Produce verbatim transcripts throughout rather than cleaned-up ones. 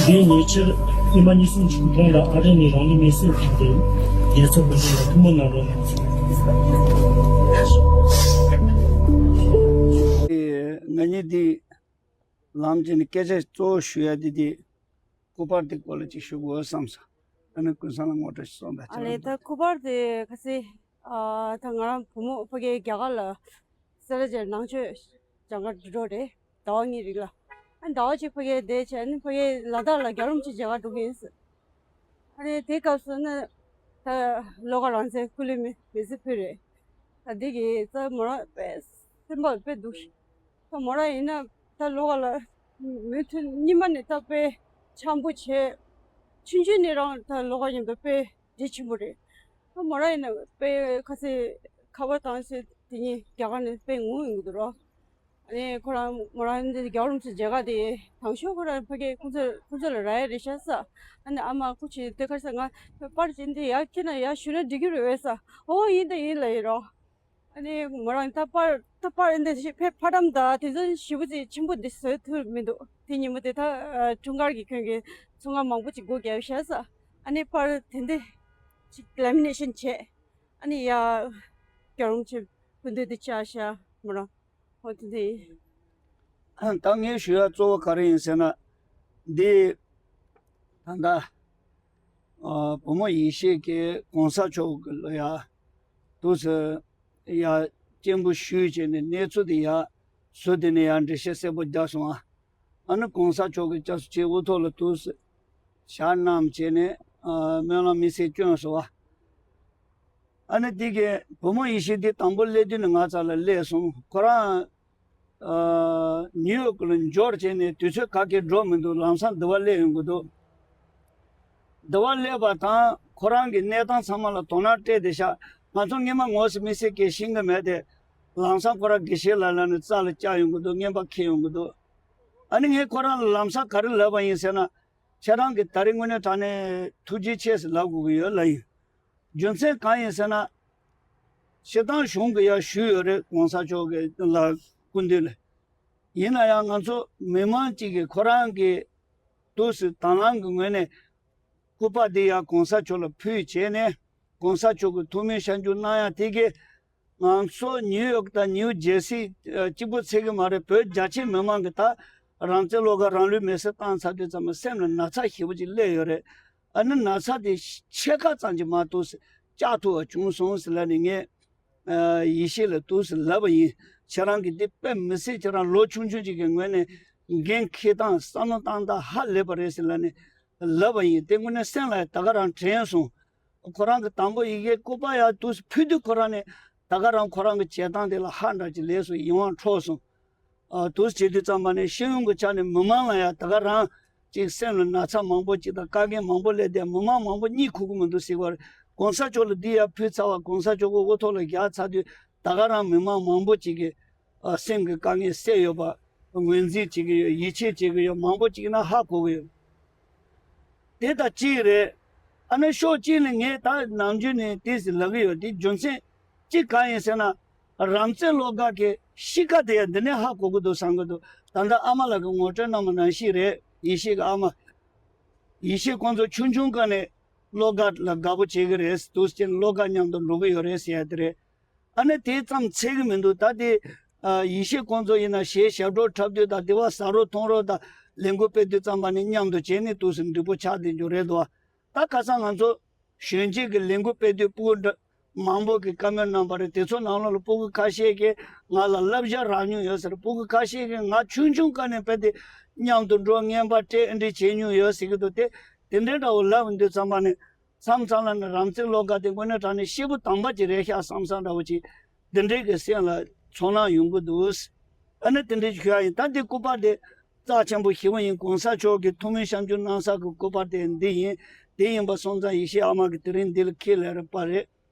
འདིའི་ཉེ་ཆར་ཉི་མ་གཉིས་གསུམ་གྱི་གོང་ལ་ཨ་རི་ནས་རང་ལུས་མེར་སྲེག་བཏང་སྟེ་རྒྱལ་ཚོགས་མི་སྣ་ལ་ཐུགས་སྨོན་གནང་རོགས་གནང་ཟེར། ང་གཉིས་འདི་ལམ་གྱི་ནི་སྐད་ཆ་གཙོ་བོ་ཞུ་ཡ་འདི་འདི་སྐུ་པར་འདི་སྐོར་ལ་ཅིག་ཞུ་དགོས་བསམ་སོང་། ཨ་ནི་ཀུན་བཟང་ལ་ངོ་སྤྲོད་ཞིག་སོང་ད་ཨ་ལས་ད་སྐུ་པར་དེ་ཁ་སེ། ཨ་ད་ང་རང་བུ་མོ་ཕ་གིའི་རྒྱ་གར་ལ་སེ་ལ་ཅེར་ནང་ཆོས་སྦྱང་གར་འགྲོ་འགྲོ་རེད། ཟླ་བ་གཉིས་རིང་ལ། ཨ་ཟླ་བ་གཅིག་ཕ་གིར་བསྡད་བྱས་ཨ་ནི་ཕ་གིར་ལ་དྭགས་ལ་རྒྱལ་བ་རིན་པོ་ཆེ་མཇལ་ཁ་འགྲོ་གི་ཡིན་ཟེར། ཨ་ནི་དེའི་སྐབས་སུ་ནི་ད་བློ་དགའ་རང་བཙན་སྐུ་ལུས་མེ་མེ་སྲེག་ཕུལ་རེད། ད་འདི་གི་ད་མོ་རང་དཔེ་སེམས་པ་དཔེ་སྡུག་ཤི། ད་མོ་རང་ཡིན་ན་ད་བློ་དགའ་ལ་མོས་མཐུན་གཉིས་མ་ནས་ད་དཔེ་འཆམ་པོ་བྱས། ཆུང་ཆུང་ནས་རང་ད་བློ་དགའ་མཉམ་དུ་དཔེ་འདྲིས་ཆེན་པོ་རེད། ཨ་མོ་རང་ཡིན་ན་དཔེ་ཁ་སེ་ཁ་པར་བཏང་སེ་དེ་ཉིན་རྒྱ་གར་ནས་དཔེ་ངུ་ཡོང་གི་འདུག་རོ། ཨ་ནི་ཁོ་རང་མོ་རང་འདི་རྒྱལ་བ་རིན་པོ་ཆེ་མཇལ་ཁ་དེ་དང་ཤོག་ཁོ་རང་ཕ་གི་ཁོ་ཚོ་ཁོ་ཚོ་ལ་རག་ཡ་རེད་ཤག་ས། ཨ་ནི་ཨ་མ་སྐུ་མཁྱེན་དེ་ག་རེ་ཟེར་ང་པར་ཅིག་འདི་ཡར་ཁྱེར་ན་ཡར་ཞུ་ན་འགྲིག་གི་རེད་བས་ས། ཨོ་ཡིན་ད་ཡིན་ལ་ཡིན་རོ། ཨ་ནི་མོ་རང་ད་པར་ད་པར་འདི་ཕེ་ཕ་ཊམ་ད་དེ་ཚོ་ཞེ་པོ་ཅིག་ཆེན་པོ་འདི་བཟོས་ཐུབ་མི་འདུག་དེ་ཉིན་མོ་དེ་ད་འཁྲུངས་སྐར་གྱི་ཁྱོན་གྱི་ཚོང་ཁང་མང་པོ་ཅིག་སྒོ་བརྒྱབ་ཤག་ས། ཨ་ནི་པར་དེ་འདི་ཅིག་ལེ་མི་ནེ་ཤན་བྱས། ཨ་ནི་ཡ་རྒྱལ་བ་རིན་པོ་ཆེ་སྐུ་མདུན་དུ་བཅར་ཤག་མོ་རང་ཨོ་དེ་འདི་ཡིན། ད་ངས་ཞུ་ཡ་གཙོ་བོ་ག་རེ་ཡིན་ཟེར་ན། འདི་ད་ལྟ་ཨ་བུ་མོ་ཡེ་ཤེས་ཀྱིས་གོང་ས་མཆོག་གི་ལ་ཡ་དུས་སུ་ཡ་སྤྱན་འབུལ་ཞུས་བྱས་ནས་གནས་ཚུལ་དེ་ཡ་ཟུར་དེ་ནས་ཡ་འགྲེལ་བཤད་གསལ་པོ་རྒྱག་སོང་ཨ། ཨ་ནི་གོང་ས་མཆོག་གིས་སྐྱབས་སུ་མཆི་དབུ་ཐོག་ལ་དུས་སུ་ཞལ་བསྣམས་བྱས་ནས་ཨ་སྨོན་ལམ་དམིགས་བསལ་བསྐྱོན་སོང་ཨ། ཨ་ནི་དེ་གི་བུ་མོ་ཡེ་ཤེས་འདི་དང་པོ་སླེབས་དུས་ནས་ང་ཚ་ལ་སླེབས་སོང་ཁོ་རང་། ཨ་ནིའུ་ཡོག་ལ་འབྱོར་བྱས་ནས་དུས་ཚོད་ག་གེ་འགྲོ་མི་འདུག་ལམ་སང་འདི་བ་སླེབས་ཡོང་གི་འདུག་འདི་བ་སླེབས་པ་དང་ཁོ་རང་གི་གནས་སྟངས་ཚང་མ་ལ་དོ་སྣང་སྤྲད་དེ་ཤག་ང་ཚོ་སྔོན་མ་ངོ་སི་མི་སེ་སྐད་ཤེས་གི་མེད་དེ། ལམ་སང་ཁོ་རང་དགེ་བཤེས་ལ་ལ་ནས་རྩ་ལ་བཅར་ཡོང་གི་འདུག་རྔན་པ་འཁྱེར་ཡོང་གི་འདུག་ཨ་ནི་ངས་ཁོ་རང་ལ་ལམ་སང་ག་རེ་ལབ་པ་ཡིན་ཟེར་ན། ཁྱེད་རང་གིས་ད་རེས་དངོས་གནས་དྲང་གནས་ཐུགས་རྗེ་ཆེ་ཟེར་ལབ་དགོས་ཀྱི་ཡོད་ལབ་ཡིན། རྒྱུ་མཚན་གང་ཡིན་ཟེར་ན། སྤྱིར་བཏང་གཞུང་གིས་ཡར་ཞུས་ཡོད་རེད་གོང་ས་མཆོག་གི་ལ་སྐུ་མདུན་ལ། ཡིན་ན་ཡང་ང་ཚོ་མི་མང་གཅིག་གིས་ཁོ་རང་གི་དུས་སུ་དང་བླངས་ཀྱི་ངོས་ནས་སྐུ་པར་འདི་ཡར་གོང་ས་མཆོག་ལ་ཕུལ་བྱས་ནས་གོང་ས་མཆོག་གི་ཐུགས་སྨོན་ཞབས་འདེགས་གནང་ཡ་དེ་གིས། ང་ཚོ་ནིའུ་ཡོག་དང་ནིའུ་ཇེར་སི་གཅིག་པུ་ཚད་ཀྱི་མ་རེད། བོད་རྒྱ་ཆེའི་མི་མང་གིས་ད་རང་བཙན་བློ་དགའ་རང་ལུས་མེར་སྲེག་བཏང་ཚར་དུས་ཙམ་པ་སེམས་ལ་ན་ཚ་ཞེ་པོ་ཅིག་སླེབས་ཡོད་རེད། ཨ་ནི་ན་ཚ་དེ་ཕྱེད་ཀ་ཙམ་གྱིས་མ་གཏོགས་བཅག་ཐུབ་པ་བྱུང་སོང་ཟེར་ལབ་ནས་ངས་ཡེ་ཤེས་ལ་འདུག་སེ་ལབ་པ་ཡིན། ཁྱེད་རང་གིས་འདི་དཔེ་མི་སྲིད་ཁྱེད་རང་ལོ་ཆུང་ཆུང་ཅིག་གི་ངོས་ནས་འགན་འཁྱེར་སྟངས་བསམ་བློ་བཏང་སྟངས་ཧ་ལས་པ་རེད་ཟེར་ལབ་ནས་ལབ་པ་ཡིན། དེ་དངོས་གནས་སེམས་ལ་ད་ག་རང་དྲན་སོང་། ཁོ་རང་གི་དང་པོ་ཡི་གེ་སྐུ་པར་ཡར་དུས་སུ་ཕུལ་དུས་ཁོ་རང་ནས་ད་ག་རང་ཁོ་རང་གི་བྱེད་སྟངས་དེ་ལ་ཧ་འདྲ་ཅིག་ལས་སུ་ཡིད་དབང་འཕྲོག་སོང་། ཨ་དུས་བྱེད་དུས་ཙམ་པ་ནས་ཤེས་ཡོན་གྱི་ཆ་ནས་མི་མང་ལ་ཡང་ད་ག་རང་ཅིག་སེམས་ལ་ན་ཚ་མང་པོ་ཅིག་དང་དཀའ་ངལ་མང་པོ་སླེབས་ཏེ་མི་མང་མང་པོ་གཉིད་ཁུག་གི་མི་འདུག་ཟེར་བར་གོང་ས་མཆོག་ལ་འདི་ཡར་ཕུལ་ཚར་བ་གོང་ས་མཆོག་གི་དབུ་ཐོག་ལ་བཞག་ཚར་དུས་ད་ག་རང་མི་མང་མང་པོ་ཅིག་གིས་ཨ་སེམས་ཀྱི་དཀའ་ངལ་སེལ་ཡོད་པ་ངོས་འཛིན་བྱེད་ཀྱི་ཡོད། ཡིད་ཆེས་བྱེད་ཀྱི་ཡོད། མང་པོ་ཅིག་ན་ཧ་གོ་གི་ཡོད། དེ་ལྟར་གཅིག་རེད། ཨ་ནི་ཕྱོགས་གཅིག་ནས་ངས་ད་ནམ་རྒྱུན་ནས་དེ་ཟེར་ལབ་ཀྱི་ཡོད། དེ་རྒྱུ་མཚན་གཅིག་གང་ཡིན་ཟེར་ན། རང་བཙན་བློ་དགའ་གི་གཤིས་ཀ་དེ་ཡང་འདི་ནས་ཧ་གོ་གི་འདུག་བསམ་གི་འདུག་ད་ལྟ་ཨ་མ་ལགས་ཀྱིས་ངོ་སྤྲོད་གནང་བ་ནང་བཞིན་རེད། ཡེ་ཤེས་ཀྱི་ཨ་མ། ཡེ་ཤེས་ཁོང་ཚོ་ཆུང་ཆུང་སྒང་ནས་བློ་དགའ་ལ་དགའ་པོ་བྱེད་ཀྱི་རེད། དུས་རྒྱུན་བློ་དགའ་མཉམ་དུ་འགྲོ་གི་ཡོད་རེད་ཟེར་ཡ་དེ་རེད། ཨ་ནི་དེ་ཙམ་ཚད་ཀྱི་མི་འདུག་ད་དེ་ཨ་ཡེ་ཤེས་ཁོང་ཚོ་ཡིན་ན་གཞས་ཞབས་བྲོ་འཁྲབ་དུས་དང་དེ་བ་ཟ་རོགས་འཐུང་རོགས་དང་ལས་འགུལ་སྤེལ་དུས་ཙམ་པ་ནས་མཉམ་དུ་བྱས་ནས་དུས་སུ་འགྲིག་པོ་ཆགས་བསྡད་རྒྱུ་རེད་འདུག་ད་ཁ་སང་ང་ཚོ་གཞོན་སྐྱེས་ཀྱི་ལས་འགུལ་སྤེལ་དུས་སྤུ་གུ་འདྲ་མང་པོ་གིས་བཀའ་མོལ་གནང་བ་རེད། དེ་ཚོ་ནང་ལོགས་ལ་སྤུ་གུ་ཁ་ཤས་ཀྱིས་ང་ལ་བསླབ་བྱ་རག་མྱོང་ཡོད་ཟེར། སྤུ་གུ་ཁ་ཤས་ཀྱིས་ང་ཆུང་ཆུང་སྒང་ནས་དཔེ་དེ་མཉམ་དུ་འགྲོ་རྔན་པ་སྤྲད་འདི་བྱེད་མྱོང་ཡོད་ཟེར་གྱི་འདུག་དེ་དེ་འདྲའི་འདྲ་བོ་ལབ་དུས་ཙམ་པ་ནས། མཚམས་མཚམས་ལ་ནི་རང་བཙན་བློ་དགའ་དེ་དངོས་གནས་དྲང་གནས་སྐྱེས་བུ་དམ་པ་ཅིག་རེད་ཤག་བསམ་བསམ་འདྲ་བོ་ཅིག་འདི་འདྲའི་གི་སེམས་ལ་ཚོར་སྣང་ཡོང་གི་འདུག་ཨ་ནི་དེ་འདྲའི་ཞུ་ཡ་ཡིན། ད་འདི་སྐུ་པར་དེ་རྩ་ཆེན་པོ་ཞེ་པོ་ཡིན། གོང་ས་མཆོག་གི་ཐུགས་སྨོན་ཞབས་འདེགས་གནང་ས་གི་སྐུ་པར་དེ་འདི་ཡིན། དེ་ཡིན་པ་སོང་ཙང་ཡེ་ཤེས་ཨ་མ་གི་དེ་རིང་འདི་ལ་ཁས་ལེན་རེ་པ་རེད།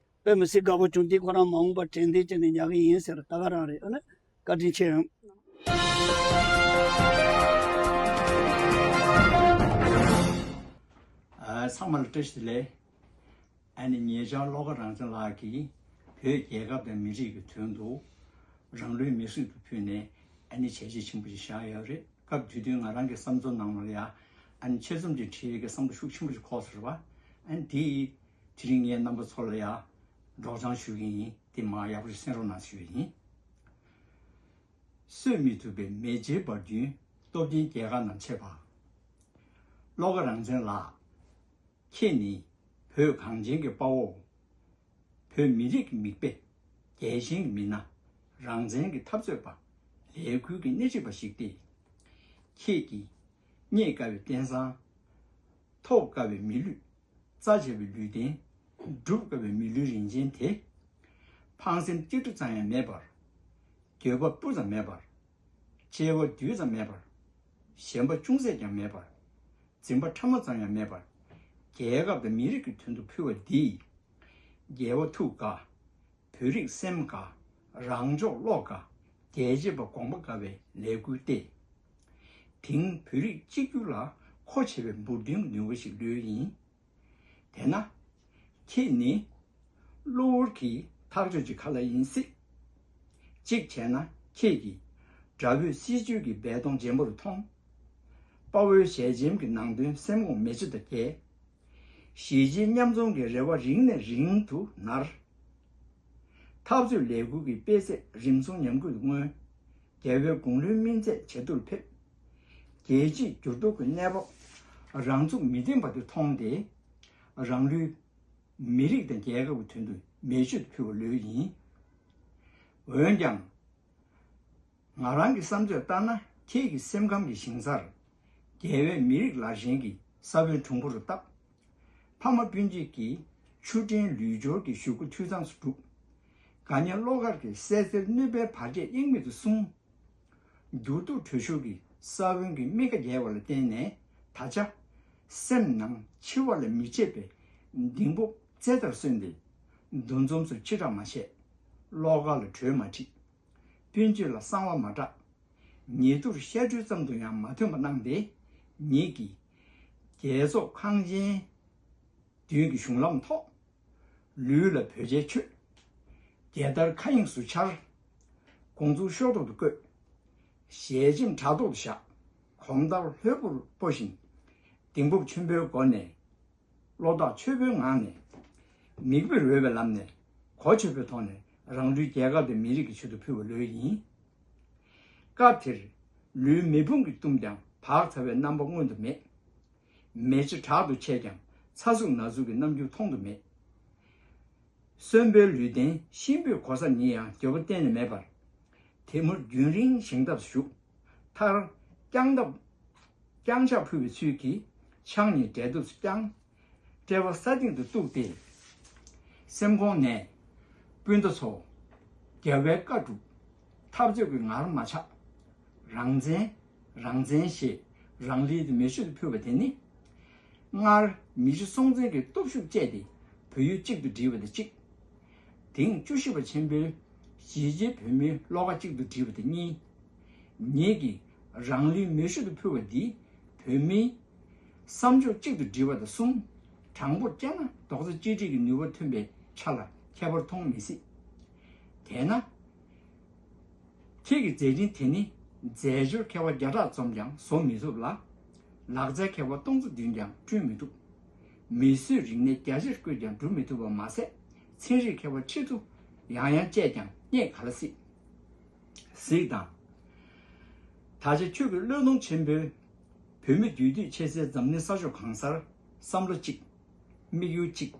དཔེ་མི་སྲིད་དགའ་པོ་བྱུང་། དེ་ཁོ་རང་མ་འོངས་པར་དྲན་རྟེན་བྱས་ནས་ཉར་གི་ཡིན་ཟེར། ད་ག་རང་རེད། ཨ་ནི། བཀའ་དྲིན་ཆེ། ཨ། ཚང་མ་ལ་བཀྲ་ཤིས་བདེ་ལེགས། ཨ་ནི་ཉེ་ཆར་བློ་དགའ་རང་བཙན་ལགས་ཀྱིས་བོད་རྒྱལ་ཁབ་དང་མི་རིགས་ཀྱི་དོན་དུ་རང་ལུས་མེར་སྲེག་ཏུ་ཕུལ་ནས་ཨ་ནི་བྱས་རྗེས་ཆེན་པོ་ཞིག་བཞག་ཡོད་རེད། སྐབས་དེ་དུས་ང་རང་གི་བསམ་ཚུལ་ནང་ལ་ཡ། ཨ་ནི་ཆེད་རྩོམ་ཅིག་བྲིས་ཡས་ཀྱི་བསམ་བློ་ཤུགས་ཆེན་པོ་ཞིག་འཁོར་སོང་བ། ཨ་ནི་དེ་ཡིས་དེ་རིང་ངས་རྣམ་པ་ཚོ་ལ་ཡ་སྒྲོག་སྦྱང་ཞུ་གི་ཡིན། དེ་མར་ཡག་པོ་ཞིག་གསན་རོགས་གནང་ཞུ་ཡི་ཡིན། གསོད་མི་ཐུབ་པའི་མེ་ལྕེའི་འབར་རྒྱུན། སྟོབས་ལྡན་རྒྱལ་ཁ་རྣམས་ཆེ་བ། བློ་དགའ་རང་བཙན་ལགས། ཁྱེད་ནི་བོད་གངས་ཅན་གྱི་དཔའ་བོ། བོད་མི་རིགས་ཀྱི་མིག་དཔེ། རྒྱལ་ཞེན་གྱི་མི་སྣ། རང་བཙན་གྱི་འཐབ་རྩོད་པ། ལས་འགུལ་གྱི་སྣེ་ཁྲིད་པ་ཞིག་སྟེ། ཁྱེད་ཀྱིས་རྙེད་དཀའ་བའི་རྟེན་བཟང་། ཐོབ་དཀའ་བའི་མི་ལུས། བཙའ་བྱ་བའི་ལུས་རྟེན། སྒྲུབ་དཀའ་བའི་མི་ལུས་རིན་ཆེན་དེ། ཕངས་སེམས་གཅིག་འབྲུ་ཙམ་ཡང་མེད་པར། འགྱོད་པ་སྤུ་ཙམ་མེད་པར། གཅེས་པ་རྡུལ་ཙམ་མེད་པར། ཞེན་པ་ཅུང་ཟད་ཀྱང་མེད་པར། འཛིན་པ་ཕྲ་མོ་ཙམ་ཡང་མེད་པར། རྒྱལ་ཁབ་དང་མི་རིགས་ཀྱི་དོན་དུ་ཕུལ་བ་འདིས། རྒྱལ་བ་ཐུགས་དགའ། བོད་རིགས་སེམས་དགའ། རང་ཕྱོགས་བློ་དགའ། རྒྱལ་གཅེས་པ་དགོངས་པ་དགའ་བའི་ལས་འགུལ་སྟེ། དེང་བོད་རིགས་གཅིག་གྱུར་ལ་མཁོ་ཆེ་བའི་འབུར་ཐོན་གྱི་ནུས་པ་ཞིག་ལོས་ཡིན། དེས་ན། ཁྱེད་ནི་གློ་བུར་གྱི་ཐག་གཅོད་ཅིག་ག་ལ་ཡིན་སྲིད། གཅིག་བྱས་ན་ཁྱེད་ཀྱིས་དགྲ་བོའི་སྲིད་ཇུས་ཀྱི་སྦས་དོང་རྗེན་པོར་མཐོང་། དཔའ་བོའི་ཞལ་ཆེམས་ཀྱི་ནང་དོན་སེམས་ཁོང་མེ་ལྕེ་དང་རྒྱས། གཞིས་བྱེས་མཉམ་འཛོམས་ཀྱི་རེ་བ་རིང་ནས་རིང་དུ་ནར། འཐབ་རྩོད་ལས་འགུལ་གྱི་དཔེ་ཚད་རིམ་སོང་ཉམས་རྒུད་དུ་མངོན། རྒྱལ་བའི་དགུང་ལོའི་སྨིན་ཚད་ཇེ་ཐུར་ཕེབས། རྒྱལ་གཅེས་འགྱུར་ལྡོག་གི་གནས་བབ་རང་ཚུགས་མི་ལྡན་པ་དེ་མཐོང་སྟེ། རང་ལུས་མི་རིགས་དང་རྒྱལ་ཁབ་ཀྱི་དོན་དུ་མེ་མཆོད་དུ་ཕུལ་བ་ལོས་ཡིན། འོན་ཀྱང་། ང་རང་གི་བསམ་ཚོད་ལྟར་ན། ཁྱེད་ཀྱི་སེམས་ཁམས་ཀྱི་ཞིང་སར་རྒྱལ་བའི་མི་རིགས་ལར་ཞེན་གྱི་ས་བོན་གྲུང་པོ་རུ་བཏབ། ཕ་མ་སྤུན་མཆེད་ཀྱི་ཆུ་ཕྲན་ལུས་སྦྱོར་གྱི་གཞུག་གུ་འཐུས་ཚང་སུ་གྲུབ། དགའ་ཉེ་བློ་དཀར་གྱི་སད་སེར་གནོད་པའི་བར་ཆད་གཡེང་མེད་དུ་སྲུང་། འགྱུར་ལྡོག་དྲོད་ཤུགས་ཀྱི་ས་བོན་གྱི་སྨིན་ཁ་རྒྱས་པ་ལ་བརྟེན་ནས། ད་ཆ་སེམས་ནང་འཆི་བ་ལ་མི་ཆད་པའི་གདེང་སྤོབས་རྩེ་ལྟར་སོན་ཏེ། འདུ་འཛོམས་སུ་ཕྱི་བསྒྲགས་མ་བྱས། བློ་དཀར་ལ་གྲོས་མ་དྲིས། སྤུན་མཆེད་ལ་གསང་བ་མ་བསྒྲགས། ཉེ་དུར་བཤད་སྒྲོས་ཙམ་དུ་ཡང་མ་ཐོན་པ་གནང་སྟེ། ཉིད་ཀྱིས་རྒྱལ་ཚོགས་ཁང་ཆེན་མདུན་གྱི་གཞུང་ལམ་ཐོག། ལུས་ལ་བོད་ཆས་མཆོད། རྒྱལ་དར་མཁའ་དབྱིངས་སུ་འཕྱར། དགོངས་ཚུལ་ཤོར་ཐོག་ཏུ་བཀོད། ཞལ་ཆེམས་དྲ་ཐོག་ཏུ་བཞག། གོམ་སྟབས་ལྷོད་པོར་སྤོ་ཞིང་། གདེང་སྤོབས་ཆེན་པོའི་སྒོ་ནས། བློ་ཐག་ཆོད་པོའི་ངང་ནས། མིག་དཔེར་འོས་པའི་ལམ་ནས། གོ་ཆོད་པོའི་ཐོག་ནས་རང་ལུས་རྒྱལ་ཁབ་དང་མི་རིགས་ཀྱི་ཆེད་དུ་ཕུལ་བ་ལོས་ཡིན། སྐབས་དེར་ལུས་མེ་ཕུང་གིས་བཏུམས་ཀྱང་བག་ཚ་བའི་རྣམ་པ་མངོན་དུ་མེད། མེ་ལྕེ་དྲག་ཏུ་མཆེད་ཀྱང་ཚ་ཟུག་ན་ཟུག་གི་རྣམ་འགྱུར་མཐོང་དུ་མེད། གསོན་པོའི་ལུས་རྟེན་གཤིན་པོའི་གོ་ས་ཉིད་ཡང་འགྱོད་པ་གཏན་ནས་མེད་པར། དེ་མུར་རྒྱུན་རིང་བཞེངས་ཐབས་སུ་བཞུགས། མཐར་རྐྱང་འདབ། རྐྱང་ཕྱག་ཕུལ་བའི་ཚུལ་གྱིས་ཕྱག་གཉིས་འབྲེལ་གདུབ་སུ་བརྐྱངས། དཔྲལ་བ་ས་སྟེང་དུ་གཏུགས་ཏེ། སེམས་ཁོང་ནས། སྤུན་ཟླ་ཚོ། རྒྱལ་བའི་བཀའ་སྒྲུབ། འཐབ་རྩོད་ཀྱི་ངར་མ་ཆག། རང་བཙན། རང་བཙན་ཞེས་རང་ལུས་དེ་མེ་མཆོད་དུ་ཕུལ་བ་དེ་ནི། སྔར་མི་རྗེ་སྲོང་བཙན་གྱིས་སྟོབས་ཤུགས་སྤྱད་དེ་བོད་ཡུལ་གཅིག་ཏུ་བསྒྲིལ་བ་དང་གཅིག། དེང་བཅུ་བཞི་པ་ཆེན་པོའི་གཞིས་བྱེས་བོད་མིའི་བློ་ཁ་གཅིག་ཏུ་བསྒྲིལ་བ་དེ་གཉིས། ཉིད་ཀྱིས་རང་ལུས་མེ་མཆོད་དུ་ཕུལ་བ་འདིས་བོད་མིའི་བསམ་ཕྱོགས་གཅིག་ཏུ་བསྒྲིལ་བ་དང་གསུམ། དྲང་པོར་བཤད་ན་རྡོག་རྩ་གཅིག་སྒྲིལ་གྱི་ནུས་པ་ཐོན་པའི་ཆ་ལ་ཁྱད་པར་མཐོང་མི་སྲིད། དེས་ན། ཁྱེད་ཀྱི་མཛད་འཕྲིན་དེ་ནི་རྫས་སྦྱོར་མཁས་པ་བརྒྱ་ཕྲག་འཛོམས་ཀྱང་བཟོ་མི་ཐུབ་ལ། ལག་རྩལ་མཁས་པ་སྟོང་ཚོ་བདུན་ཀྱང་བསྐྲུན་མི་ཐུབ། མིས་བཟོས་རིག་གནས་རྒྱ་ཆེར་བཀོལ་ཀྱང་འགྲུབ་མི་ཐུབ་པ་མ་ཟད། ཚན་རིག་མཁས་པ་ཁྲི་ཐུབ་ཡང་ཡང་སྤྱད་ཀྱང་རྙེད་ག་ལ་སྲིད། གཟིགས་དང་། ད་ཆ་ཁྱོད་ཀྱི་བློས་གཏོང་ཆེན་པོས། བོད་མི་རྒྱུད་སྟོད་ཆེ་སའི་འཛམ་གླིང་ས་ཕྱོགས་གང་སར་བསམ་བློ་གཅིག། དམིགས་ཡུལ་གཅིག།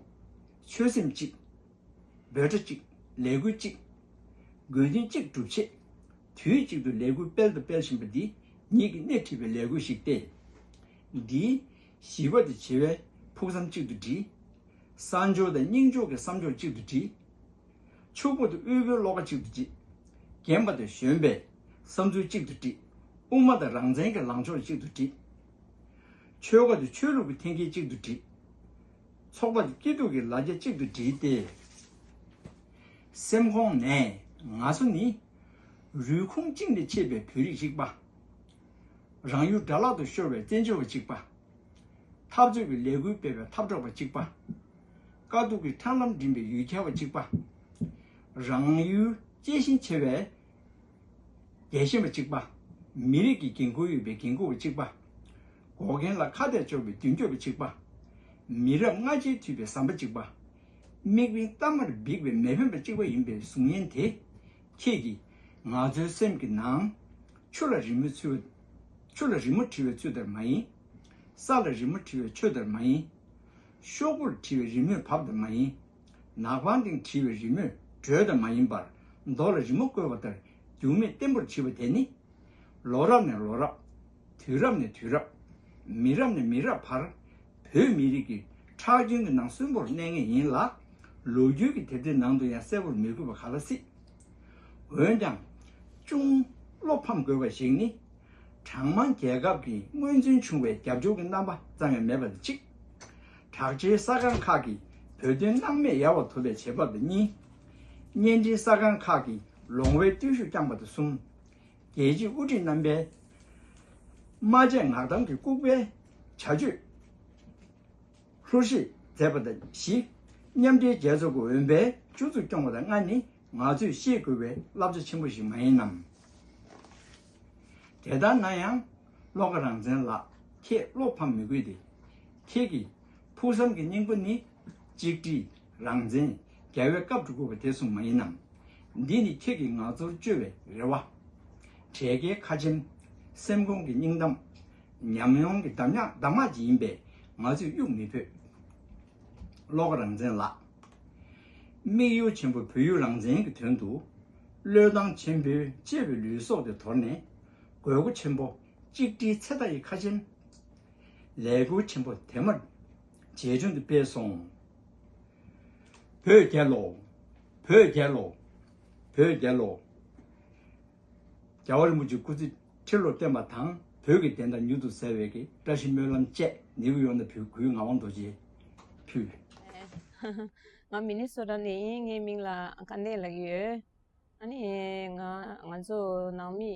ཆོད་སེམས་གཅིག། འབོད་སྒྲ་གཅིག། ལས་འགུལ་གཅིག། དགོས་འདུན་གཅིག་སྒྲུབ་ཆེད། དུས་གཅིག་ཏུ་ལས་འགུལ་སྤེལ་དང་སྤེལ་བཞིན་པ་འདི་ཉིད་ཀྱིས་སྣེ་ཁྲིད་པའི་ལས་འགུལ་ཞིག་སྟེ། འདིས་ཞི་བ་དང་བྱེ་བའི་ཕུགས་བསམ་གཅིག་ཏུ་སྒྲིལ། གསར་འབྱོར་དང་རྙིང་འབྱོར་གྱི་བསམ་ཕྱོགས་གཅིག་ཏུ་སྒྲིལ། ཕྱུག་པོ་དང་དབུལ་པོའི་བློ་ཁ་གཅིག་ཏུ་སྒྲིལ། རྒན་པ་དང་གཞོན་པའི་བསམ་ཚུལ་གཅིག་ཏུ་སྒྲིལ། དབུ་མ་དང་རང་བཙན་གྱི་ལངས་ཕྱོགས་གཅིག་ཏུ་སྒྲིལ། ཆོལ་ཁ་དང་ཆོས་ལུགས་ཀྱི་འཐེན་འཁྱེར་གཅིག་ཏུ་སྒྲིལ། ཚོགས་པ་དང་སྐྱིད་སྡུག་གི་ལ་རྒྱ་གཅིག་ཏུ་སྒྲིལ་ཏེ། སེམས་ཁོང་ནས་ང་ཚོ་ནི། རུས་ཁུངས་གཅིག་ནས་མཆེད་པའི་བོད་རིགས་གཅིག་པ། རང་ཡུལ་དགྲ་ལག་ཏུ་ཤོར་བའི་བཙན་བྱོལ་བ་གཅིག་པ། འཐབ་རྩོད་ཀྱི་ལས་འགུལ་སྤེལ་བའི་འཐབ་གྲོགས་པ་གཅིག་པ། དཀའ་སྡུག་གི་འཕྲང་ལམ་འགྲིམ་པའི་ཡུལ་གྱར་བ་གཅིག་པ། རང་ཡུལ་གཅེས་ཤིང་ཆེ་བའི་རྒྱལ་ཞེན་པ་གཅིག་པ། མི་རིགས་ཀྱི་འགན་ཁུར་ཡོད་པའི་འགན་འཁུར་བ་གཅིག་པ། འགོག་རྐྱེན་ལ་ཁ་གཏད་གཅོག་པའི་མདུན་སྐྱོད་པ་གཅིག་པ། མི་རབས་སྔ་ཕྱིར་མཐུད་པའི་ཟམ་པ་གཅིག་པ། དམིགས་འབེན་གཏའ་མར་འབིགས་པའི་མེ་ཕོན་པ་གཅིག་པ་ཡིན་པའི་གཟུགས་བརྙན་དེ། ཁྱེད་ཀྱིས་ང་ཚོའི་སེམས་ཀྱི་ནང་། ཆུ་ལ་རི་མོ་འཚོལ་བའི། ཆུ་ལ་རི་མོ་བྲིས་པའི་ཚུལ་ལྟར་མ་ཡིན། ས་ལ་རི་མོ་བྲིས་པའི་ཆོས་ལྟར་མ་ཡིན། ཤོག་བུར་བྲིས་པའི་རི་མོའི་བབ་ལྟར་མ་ཡིན། ནག་པང་སྟེང་བྲིས་པའི་རི་མོའི་འགྲོས་ལྟར་མ་ཡིན་པར། རྡོ་ལ་རི་མོ་བརྐོས་པ་ལྟར་འགྱུར་མེད་བརྟན་པོར་བྲིས་པ་དེ་ནི། ལོ་རབས་ནས་ལོ་རབས། དུས་རབས་ནས་དུས་རབས། མི་རབས་ནས་མི་རབས་བར། བོད་མི་རིགས་ཀྱི་ཁྲག་རྒྱུན་གྱི་ནང་གསོན་པོར་གནས་ངེས་ཡིན་ལ། ལོ་རྒྱུས་ཀྱི་དེབ་ཐེར་ནང་དུ་ཡང་གསལ་པོར་མི་འཁོད་པ་ག་ལ་སྲིད། འོན་ཀྱང་། ཅུང་བློ་ཕམ་དགོས་པ་ཞིག་ནི། གྲངས་མང་རྒྱལ་ཁབ་ཀྱི་སྔོན་བརྩོན་བྱུང་བའི་རྒྱབ་སྐྱོར་གྱི་རྣམ་པ་ཙམ་ཡང་མེད་པ་དང་གཅིག། དྲག་ཆེའི་གསར་ཁང་ཁག་གིས་བོད་དོན་སྣང་མེད་ཡལ་བར་ཐུབ་པའི་བྱེད་བབ་དང་གཉིས། བརྙན་འཕྲིན་གསར་ཁང་ཁག་གིས་ལོང་བའི་བརྟུལ་ཞུགས་བསྐྱངས་པ་དང་གསུམ། རྒྱལ་སྤྱིའི་དབུ་ཁྲིད་རྣམ་པས་སྨྲ་བརྗོད་ངག་གཏམ་གྱི་ལྐུགས་པའི་བྱ་སྤྱོད་ལྷུར་བཞེས་མཛད་པ་དང་བཞི། མཉམ་འབྲེལ་རྒྱལ་ཚོགས་ཀྱི་འོས་འཕེན་བཅུ་ཚོ་སྐྱོང་བ་དང་ལྔ་ནི་ང་ཚོས་ཤེས་དགོས་པའི་བསླབ་བྱ་ཆེན་པོ་ཞིག་མ་ཡིན་ནམ། དེ་ལྟར་ན་ཡང་། བློ་དགའ་རང་བཙན་ལགས། ཁྱེད་བློ་ཕམ་མི་དགོས་ཏེ། ཁྱེད་ཀྱི་ཕུགས་བསམ་གྱི་སྙིང་པོ་ནི། གཅིག་སྒྲིལ། རང་བཙན། རྒྱལ་བའི་སྐབས་འགྲོ་དགོས་པ་དེ་གསུམ་མ་ཡིན་ནམ། འདི་ནི་ཁྱེད་ཀྱིས་ང་ཚོར་བཅོལ་བའི་རེ་བ། བྲལ་དཀའི་ཁ་ཆེམས། སེམས་ཁོང་གི་སྙིང་གཏམ། ཉམས་མྱོང་གི་གདམས་ངག་གདམས་ངག་ཅིག་ཡིན་པས་ང་ཚོས་གཡུག་མི་ཕོད། བློ་དགའ་རང་བཙན་ལགས། དམིགས་ཡུལ་ཆེན་པོ་བོད་ཡུལ་རང་བཙན་གྱི་དོན་དུ། བློས་བཏང་ཆེན་པོས་གཅེས་པའི་ལུས་སྲོག་དེ་དོར་ནས། དགོས་མཁོ་ཆེན་པོ་གཅིག་སྒྲིལ་ཚེ་མཐའ་ཡི་ཁ་ཆེམས། ལས་འགུལ་ཆེན་པོ་དེ་མར་ཇེ་ཆུང་དུ་སྤེལ་སོང་། བོད་རྒྱལ་ལོ། བོད་རྒྱལ་ལོ། བོད་རྒྱལ་ལོ། རྒྱལ་བ་རིན་པོ་ཆེ་སྐུ་ཚེ་ཁྲི་ལོ་བརྟན་པ་དང་། བོད་ཀྱི་བདེན་མཐའ་མྱུར་དུ་གསལ་བའི་གི་བཀྲ་ཤིས་སྨོན་ལམ་བཅས་ནིའུ་ཡོག་ནས་ཕུལ། གུས་ངག་དབང་རྡོ་རྗེ་ཕུལ། ང་མི་ནི་སོ་ཊ་ནས་ཡིན། ངའི་མིང་ལ་དཀར་ནེ་ལབ་ཀྱི་ཡོད། ཨ་ནི་ང་ང་ཚོ་ནང་མི་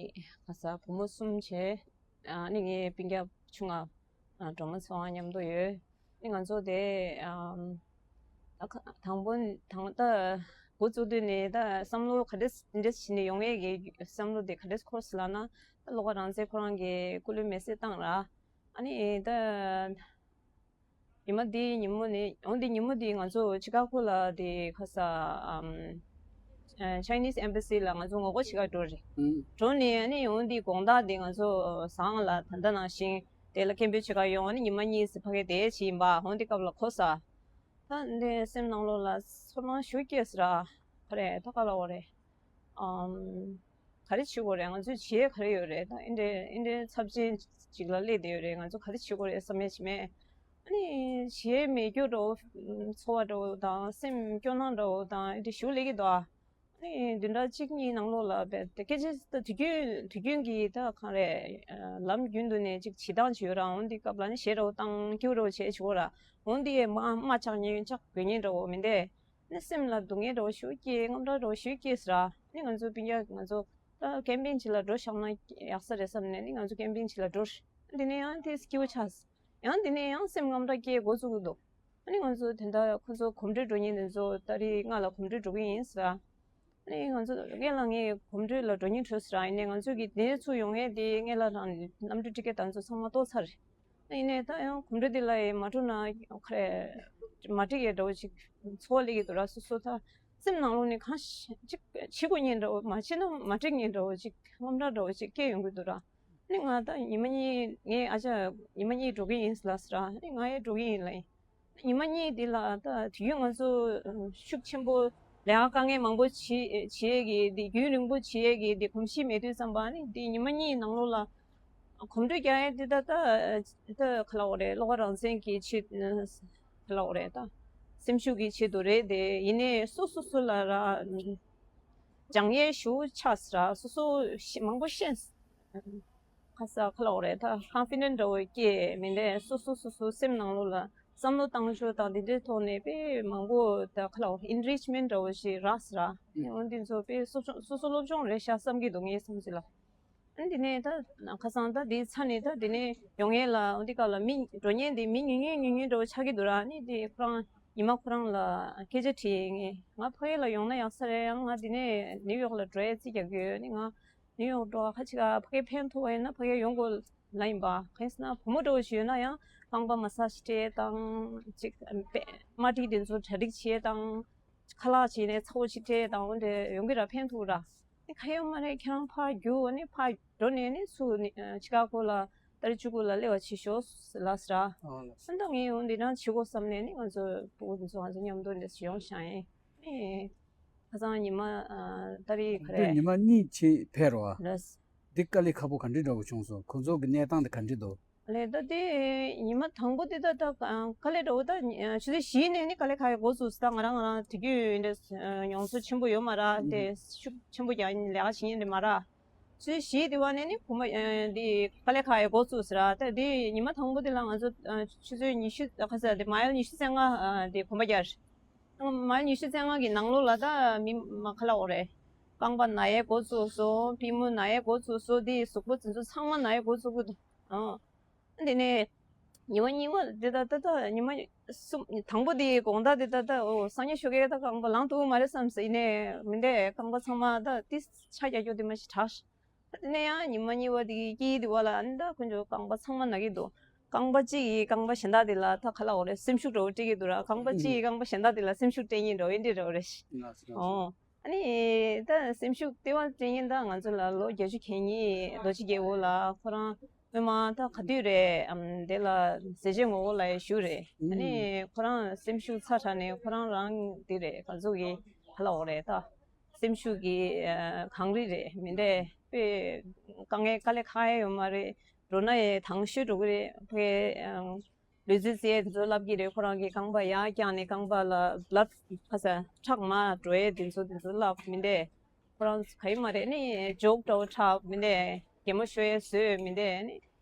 ག་ས་བུ་མོ་གསུམ་བྱས། ཨ་ནི་ངའི་སྤུན་ཀྱག་ཆུང་ང་སྒྲོལ་མ་ཚེ་དབང་མཉམ་དུ་ཡོད། ནི་ང་ཚོ་དེ་ཨམ། ད་ཁ་དང་པོ་དང་ད་འགོ་བཙུགས་དུས་ནས་ད་བསམ་བློ་ག་འདྲས་འདྲས་བྱས་ནས་ཡོང་ཡས་ཀྱི་བསམ་བློ་དེ་ག་འདྲས་འཁོར་སོང་ལབ་ན། ད་བློ་དགའ་རང་བཙན་ཁོ་རང་གི་སྐུ་ལུས་མེ་སྲེག་བཏང་ར། ཨ་ནི་ད་ཉི་མ་འདི་ཉིན་མོ་ནས་འོང་། འདི་ཉིན་མོ་འདི་ང་ཚོ་ཆི་ཀ་གོ་ལ་དེ་ཁ་ས་ཨམ། Chinese Embassy ལ་ང་ཚོ་ངོ་རྒོལ་བྱེད་ག་འགྲོ་རེད། འགྲོ་ནས་ཨ་ནི་འོང་འདི་དགོང་དག་འདི་ང་ཚོ་བཟང་ལ་ད་ལྟ་ནང་བཞིན། དེ་ལ་ཁེམ་པའི་ཆེ་ཁ་ཡོང་བ་ནི་ཉི་མ་གཉིས་སུ་ཕ་གི་དེ་ཆི་ཡིན་པ་འོང་དེ་སྐབས་ལ་གོ་ས། ད་འདི་སེམས་ནང་ལོགས་ལ་ཚོར་སྣང་ཞུ་སྐྱེས་སི་ར། ག་རེ་ད་ག་ལ་འོ་རེད། ཨམ། ག་རེ་བྱེད་དགོས་རེད། ང་ཚོས་བྱེད་ག་རེ་ཡོད་རེད། ད་ཨིན་འདྲེ་ཨིན་འདྲེ་ཚབས་ཆེན་ཅིག་ལ་སླེབས་བསྡད་ཡོད་རེད། ང་ཚོ་ག་རེ་བྱེད་དགོས་རེད་བསམ་ཡས་ཅི་མེད། ཨ་ནི་བྱེད་མེད་རྒྱུ་འདྲ་བོ་ཚོར་བ་འདྲ་བོ་དང་སེམས་སྐྱོ་སྣང་འདྲ་བོ་དང་ཨིན་འདྲེ་ཞུ་སླེབས་ཀྱི་འདུག་ཨ། ཨེ་བདུན་ཕྲག་གཅིག་གཉིས་ནང་ལོགས་ལ་བས་དེ་སྐད་ཆ་ད་དུས་རྒྱུན་དུས་རྒྱུན་གྱི་ད་གང་རེད། ལམ་རྒྱུན་དུ་ནས་ཅིག་བྱེད་སྟངས་བྱེད་ཡོད་ར། འོང་འདི་སྐབས་ལ་ནི་གཞས་འདྲ་བོ་བཏང་སྐྱིད་པོ་འདྲ་བོ་བྱེད་བྱེད་གོ་ར། འོང་འདི་ཡས་མ་མ་ཆག་ཉེན་ཆག་དགོས་ཉེན་འདྲ་བོ་མི་འདས། ནི་སེམས་ལ་སྡུག་བསྔལ་འདྲ་བོ་ཞུ་སྐྱེས། དངངས་སྐྲག་འདྲ་བོ་ཞུ་སྐྱེས་ཟེར་ར། ནི་ང་ཚོ་སྤུན་ཀྱག་ང་ཚོ་ད་ཀེམ་པིང་ཅིག་ལ་འགྲོ་བཞག་ན་ཡག་ས་རེད་བསམ་ནས་ནི་ང་ཚོ་ཀེམ་པིང་ཅིག་ལ་འགྲོ། འདི་ནས་ཡང་དེ་སྐྱིད་པོ་ཆགས། ཡང་འདི་ནས་ཡང་སེམས་དངངས་སྐྲག་སྐྱེས་འགོ་བཙུགས་ཀྱི་འདུག་ཨ་ནི་ང་ཚོ་དེ་འདྲ་ཁོ་ཚོ་གོམ་བགྲོད་འགྲོ་མཁན་དེ་ཚོ་ཏ་རིག་ལྔ་ལ་གོམ་བགྲོད་འགྲོ་གི་ཡིན་ཟེར། ཨ་ནི་ང་ཚོ་སྔོན་ལ་ངས་གོམ་བགྲོད་ལ་འགྲོ་མཁན་བྲོས་ཟེར། ཡིན་ནའི་ང་ཚོ་གི་དེ་ཚུར་ཡོང་ཡས་དེ་སྔོན་ལ་རང་གནམ་གྲུ་ཊི་ཀེ་ཊི་དང་ཚོ་ཚང་མ་གཏོར་ཚར་རེད། ཡིན་ནའི་ད་ཡང་གོམ་བགྲོད་དེ་ལ་ཡང་མ་འགྲོ་ན་ཁ་རེ་མ་འགྲིག་ཡས་འདྲ་བོ་ཅིག་ཚོར་སླེབས་ཀྱི་འདུག་ར། སོ་སོ་ད་སེམས་ནང་ལོགས་ནས་གང་ཞིག་ཅིག་བྱེད་དགོས་མཁན་འདྲ་བོ། མ་བྱེད་ན་མ་འགྲིག་མཁན་འདྲ་བོ་ཅིག་དངངས་སྐྲག་འདྲ་བོ་ཅིག་སྐྱེ་ཡོང་གི་འདུག་ར། ནི་ང་ད་ཉི་མ་གཉིས་ངའི་ཨ་ཅག་ཉི་མ་གཉིས་འགྲོ་གི་ཡིན་ལབ་ཟེར་ར། ནི་ང་ཡང་འགྲོ་གི་ཡིན་ལབ་ཡིན། ཉི་མ་གཉིས་འདི་ལ་ད་དུས་རྒྱུན་ང་ཚོ་ཤུགས་ཆེན་པོ་ལས་ཀ་དཀའ་ངལ་མང་པོ་བྱེད་བྱེད་ཡས་ཀྱི་འདི་རྒྱུན་རིང་པོ་བྱེད་ཡས་ཀྱི་འདི་གོམས་གཤིས་མེད་དུས་ཙམ་པ་ནི་འདི་ཉི་མ་གཉིས་ནང་ལོགས་ལ་གོམ་བགྲོད་རྒྱག་ཡས་འདི་ད་ད་ད་ག་ལབ་དགོས་རེད། བློ་དགའ་རང་བཙན་གྱི་ཆེད་ག་ལབ་དགོས་རེད། ད་སེམས་ཤུགས་ཀྱི་ཆེད་དུ་རེད་དེ། ཡིན་ནའི་སོ་སོ་སོ་ལ་ར་སྦྱང་ཡས་ཞུ་ཆགས་ཟེར་ར། སོ་སོ་ཤེས་མང་པོ་ཤེས། ཁ་ས་ཁ་ལོག་རེད། ད་ཀོན་ཕི་ཌེན་ཊི་འདྲ་བོ་སྐྱེས་མི་འདྲ། སོ་སོ་སོ་སོ་སེམས་ནང་ལོགས་ལ་བསམ་བློ་བཏང་ཕྱོགས་དང་དེ་འདྲའི་ཐོག་ནས་དཔེ་མང་པོ་ད་ཁ་ལོག་ཨེན་རིཆ་མེན་ཊི་འདྲ་བོ་ཞིག་རག་སོང་ར། ཨ་འོ་འདི་ཚོ་དཔེ་སོ་སོ་སོ་སློབ་སྦྱོང་རེད་ཤག་བསམ་གྱི་འདུག་ངའི་བསམ་ཚུལ་ལ། ཨ་འདི་ནས་ད་ཁ་སང་ད་འདི་ཚར་ནས་ད་འདི་ནས་ཡོང་ཡས་ལ་འོ་འདི་སྐབས་ལ་མི་འགྲོ་མཁན་འདི་མི་ཉུང་ཉུང་ཉུང་ཉུང་འདྲ་བོ་ཆགས་ཀྱི་འདུག་ར། ཨ་ནི་འདི་ཁོ་རང་ཉི་མ་ཁོ་རང་ལ་སྐད་ཆ་དྲིས་ངས། ང་ཕ་གི་ལ་ཡོང་ན་ཡག་ས་རེད། ཡང་ང་འདི་ནས་ནིའུ་ཡོག་ལ་འགྲོ་ཡས་རྩིས་རྒྱག་གི་ཡོད། ཨ་ནི་ང་ ནིའུ་ཡོག་འགྲོ་ཁ་ཅིག་ཕ་གིར་ཕན་ཐོགས་པ་ཡིན་ན་ཕ་གིར་ཡོང་དགོས་ལ་ཡིན་པ། གང་ཡིན་ཟེར་ན་བུ་མོ་འདྲ་བོ་ཞིག་ཡོད་ན་ཡང་རྐང་པ་མ་སཱ་ཇི་སྤྲད་དང་ཅིག་དམར་ཐིག་དེ་ཚོ་གྲ་སྒྲིག་བྱེད་དང་། ཁ་ལག་བྱས་ནས་ཚ་བོ་ཅིག་སྤྲད་དང་འོ་འདྲ་ཡོང་གི་ར་ཕན་ཐོགས་ར། ཨེ་ག་ཡོད་མ་རེད། ཁྱེད་རང་ཕར་རྒྱུགས་ནས་ཕར་འགྲོ་ནས་ནི་ཚུར་ནི་ཨ་ཆི་ཀ་གོ་ལ་ཏ་རིག་བཅུ་དགུ་ལ་སླེབས་པ་བྱེད་ཤོག་ལབ་ཟེར་ར། ཨ་ལགས་སོ། ཨ་ད་ངས་འོ་འདི་འདྲ་བྱེད་དགོས་བསམ་ནས་ནི་ང་ཚོ་ཕྲུ་གུ་འདི་ཚོ་ང་ཚོ་མཉམ་དུ་འདྲ་ཞིག་ཡོང་བཞག་ཡིན། ཨེ་ཁ་སང་ཉི་མ་ཨ་ཏ་རིག་ག་འདི་རེད། ཉི་མ་གཉིས་ཕྱིན་ཕེབས་རོགས། ལགས། འདི་དཀའ་ལས་ཁག་པོ་ག་འདྲ་འདྲ་བོ་བྱུང་སོང་། ཁོ་ཚོ་གི་གནས་སྟངས་དེ་ག་འདྲ་འདུག་ལས་ད་དེ་ཉི་མ་དང་པོ་དེ་ད་ད་དཀའ་ལས་འདྲ་བོ་ད་ཆུ་ཚོད་བཞི་ནས་ནི་དཀའ་ལས་ཁག་ཡོད་འགོ་ཚུགས་སོང་། ད་ང་རང་ང་རང་དུས་རྒྱུན་འདྲ་མྱོང་ཚོར་ཆེན་པོ་ཡོད་མ་ར། དེ་ཤུགས་ཆེན་པོ་རྒྱག་ལས་ཀ་བྱེད་མཁན་དེ་མ་ར། ཆུ་ཚོད་བཞི་དེ་བ་ནས་ནི་བུ་མོ་འདི་དཀའ་ལས་ཁག་ཡོད་འགོ་ཚུགས་སོང་ར། ད་དེ་ཉི་མ་དང་པོ་དེ་ལ་ང་ཚོ་ཆུ་ཚོད་ཉི་ཤུ་ག་ས་དེ་མ་ཡལ་ཉི་ཤུ་རྩ་ལྔ་དེ་གོམ་པ་རྒྱག་རེད། མ་ཉི་ཤུ་རྩ་ལྔ་གི་ནང་ལོགས་ལ་ད་མི་མ་ཁ་ལ་འོ་རེད། རྐང་པ་ན་ཡས་འགོ་བཙུགས་སོང་། པུས་མོ་ན་ཡས་འགོ་བཙུགས་སོང་། དེ་གཟུགས་པོ་དེ་ཚོ་ཚང་མ་ན་ཡས་འགོ་བཙུགས་གི་འདུག་ཨང་། དེ་ནས་ཉི་མ་གཉིས་པ་དེ་ད་ད་ད་ཉི་མ་གསུམ་དང་པོ་དེ་དགོང་དག་དེ་ད་ད་འོ་སང་ཉིན་ཞོགས་ཀས་ད་རྐང་པ་ལངས་ཐུབ་ཀྱི་མ་རེད་བསམ་སོང་། ཡིན་ནའི་མི་འདྲ་རྐང་པ་ཚང་མ་ད་ཏི་ཆ་རྒྱག་རྒྱུ་དེ་མ་ཞིག་དྲག་དེ་ནས་ཡང་ཉི་མ་གཉིས་པ་དེ་གི་དཀྱིལ་དེ་བ་ལ་ཨ་ནི་ད་ཁོ་ཚོ་རྐང་པ་ཚང་མ་ན་གི་འདུག་རྐང་པ་གཅིག་གིས་རྐང་པ་གཞན་དག་དེ་ལ་ད་ཁ་ལ་འོ་རེད། སེམས་ཤུགས་འདྲ་བོ་སྤྲད་ཀྱི་འདུག་ར། རྐང་པ་གཅིག་གིས་རྐང་པ་གཞན་དག་དེ་ལ་སེམས་ཤུགས་སྤྲད་མཁན་འདྲ་བོ་ཨེ་འདྲ་འདྲ་བོ་རེད། ལགས་སོ། ཨོ། ཨ་ནི་ད་སེམས་ཤུགས་སྤྲད་པ་སྤྲད་མཁན་ད་ང་ཚོ་ལ་ལོ་བརྒྱད་ཅུ་གྱ་གཉིས་རྡོ་རྗེ་རྒྱལ་པོ་ལགས་ཁོ་རང་སྔོན་མ་ད་ག་དུས་རེད་ཨམ་དེ་ལ་ཟས་བཅད་ངོ་རྒོལ་ལ་ཡང་ཞུགས་རེད། ཨ་ནི་ཁོ་རང་སེམས་ཤུགས་ཚ་དྲགས་ནས་ཁོ་རང་རང་དེ་རེད། ག་ཚོད་ཀྱི་ཧ་ལ་འོ་རེད་ད། སེམས་ཤུགས་ཀྱི་ཨ་གངས་རི་རེད། མི་འདྲ་དཔེ་དཀའ་ངལ་དཀའ་ལས་ཁག་ཡ་ཡོད་མ་རེད། འགྲོ་ན་ཡང་དྭངས་ཤོས་འགྲོ་གི་རེད། དཔེ་ཨ་ལུས་རྩལ་རྩེད་ཡས་དེ་ཚོ་བསླབ་ཀྱི་རེད། ཁོ་རང་གིས་རྐང་པ་ཡར་བརྐྱངས་ནས་རྐང་པ་ལ་བླ་ཁ་ས་ཁྲག་མར་འགྲོ་ཡས་དེ་ཚོ་དེ་ཚོ་བསླབ། མི་འདྲ་ཁོ་རང་ག་ཡི་མ་རེད། ནི་ཇོག་འདྲ་བོ་འཁྲབ། མི་འདྲ་གད་མོ་ཤོར་ཡས་བཟོས། མི་འདྲ་ནི་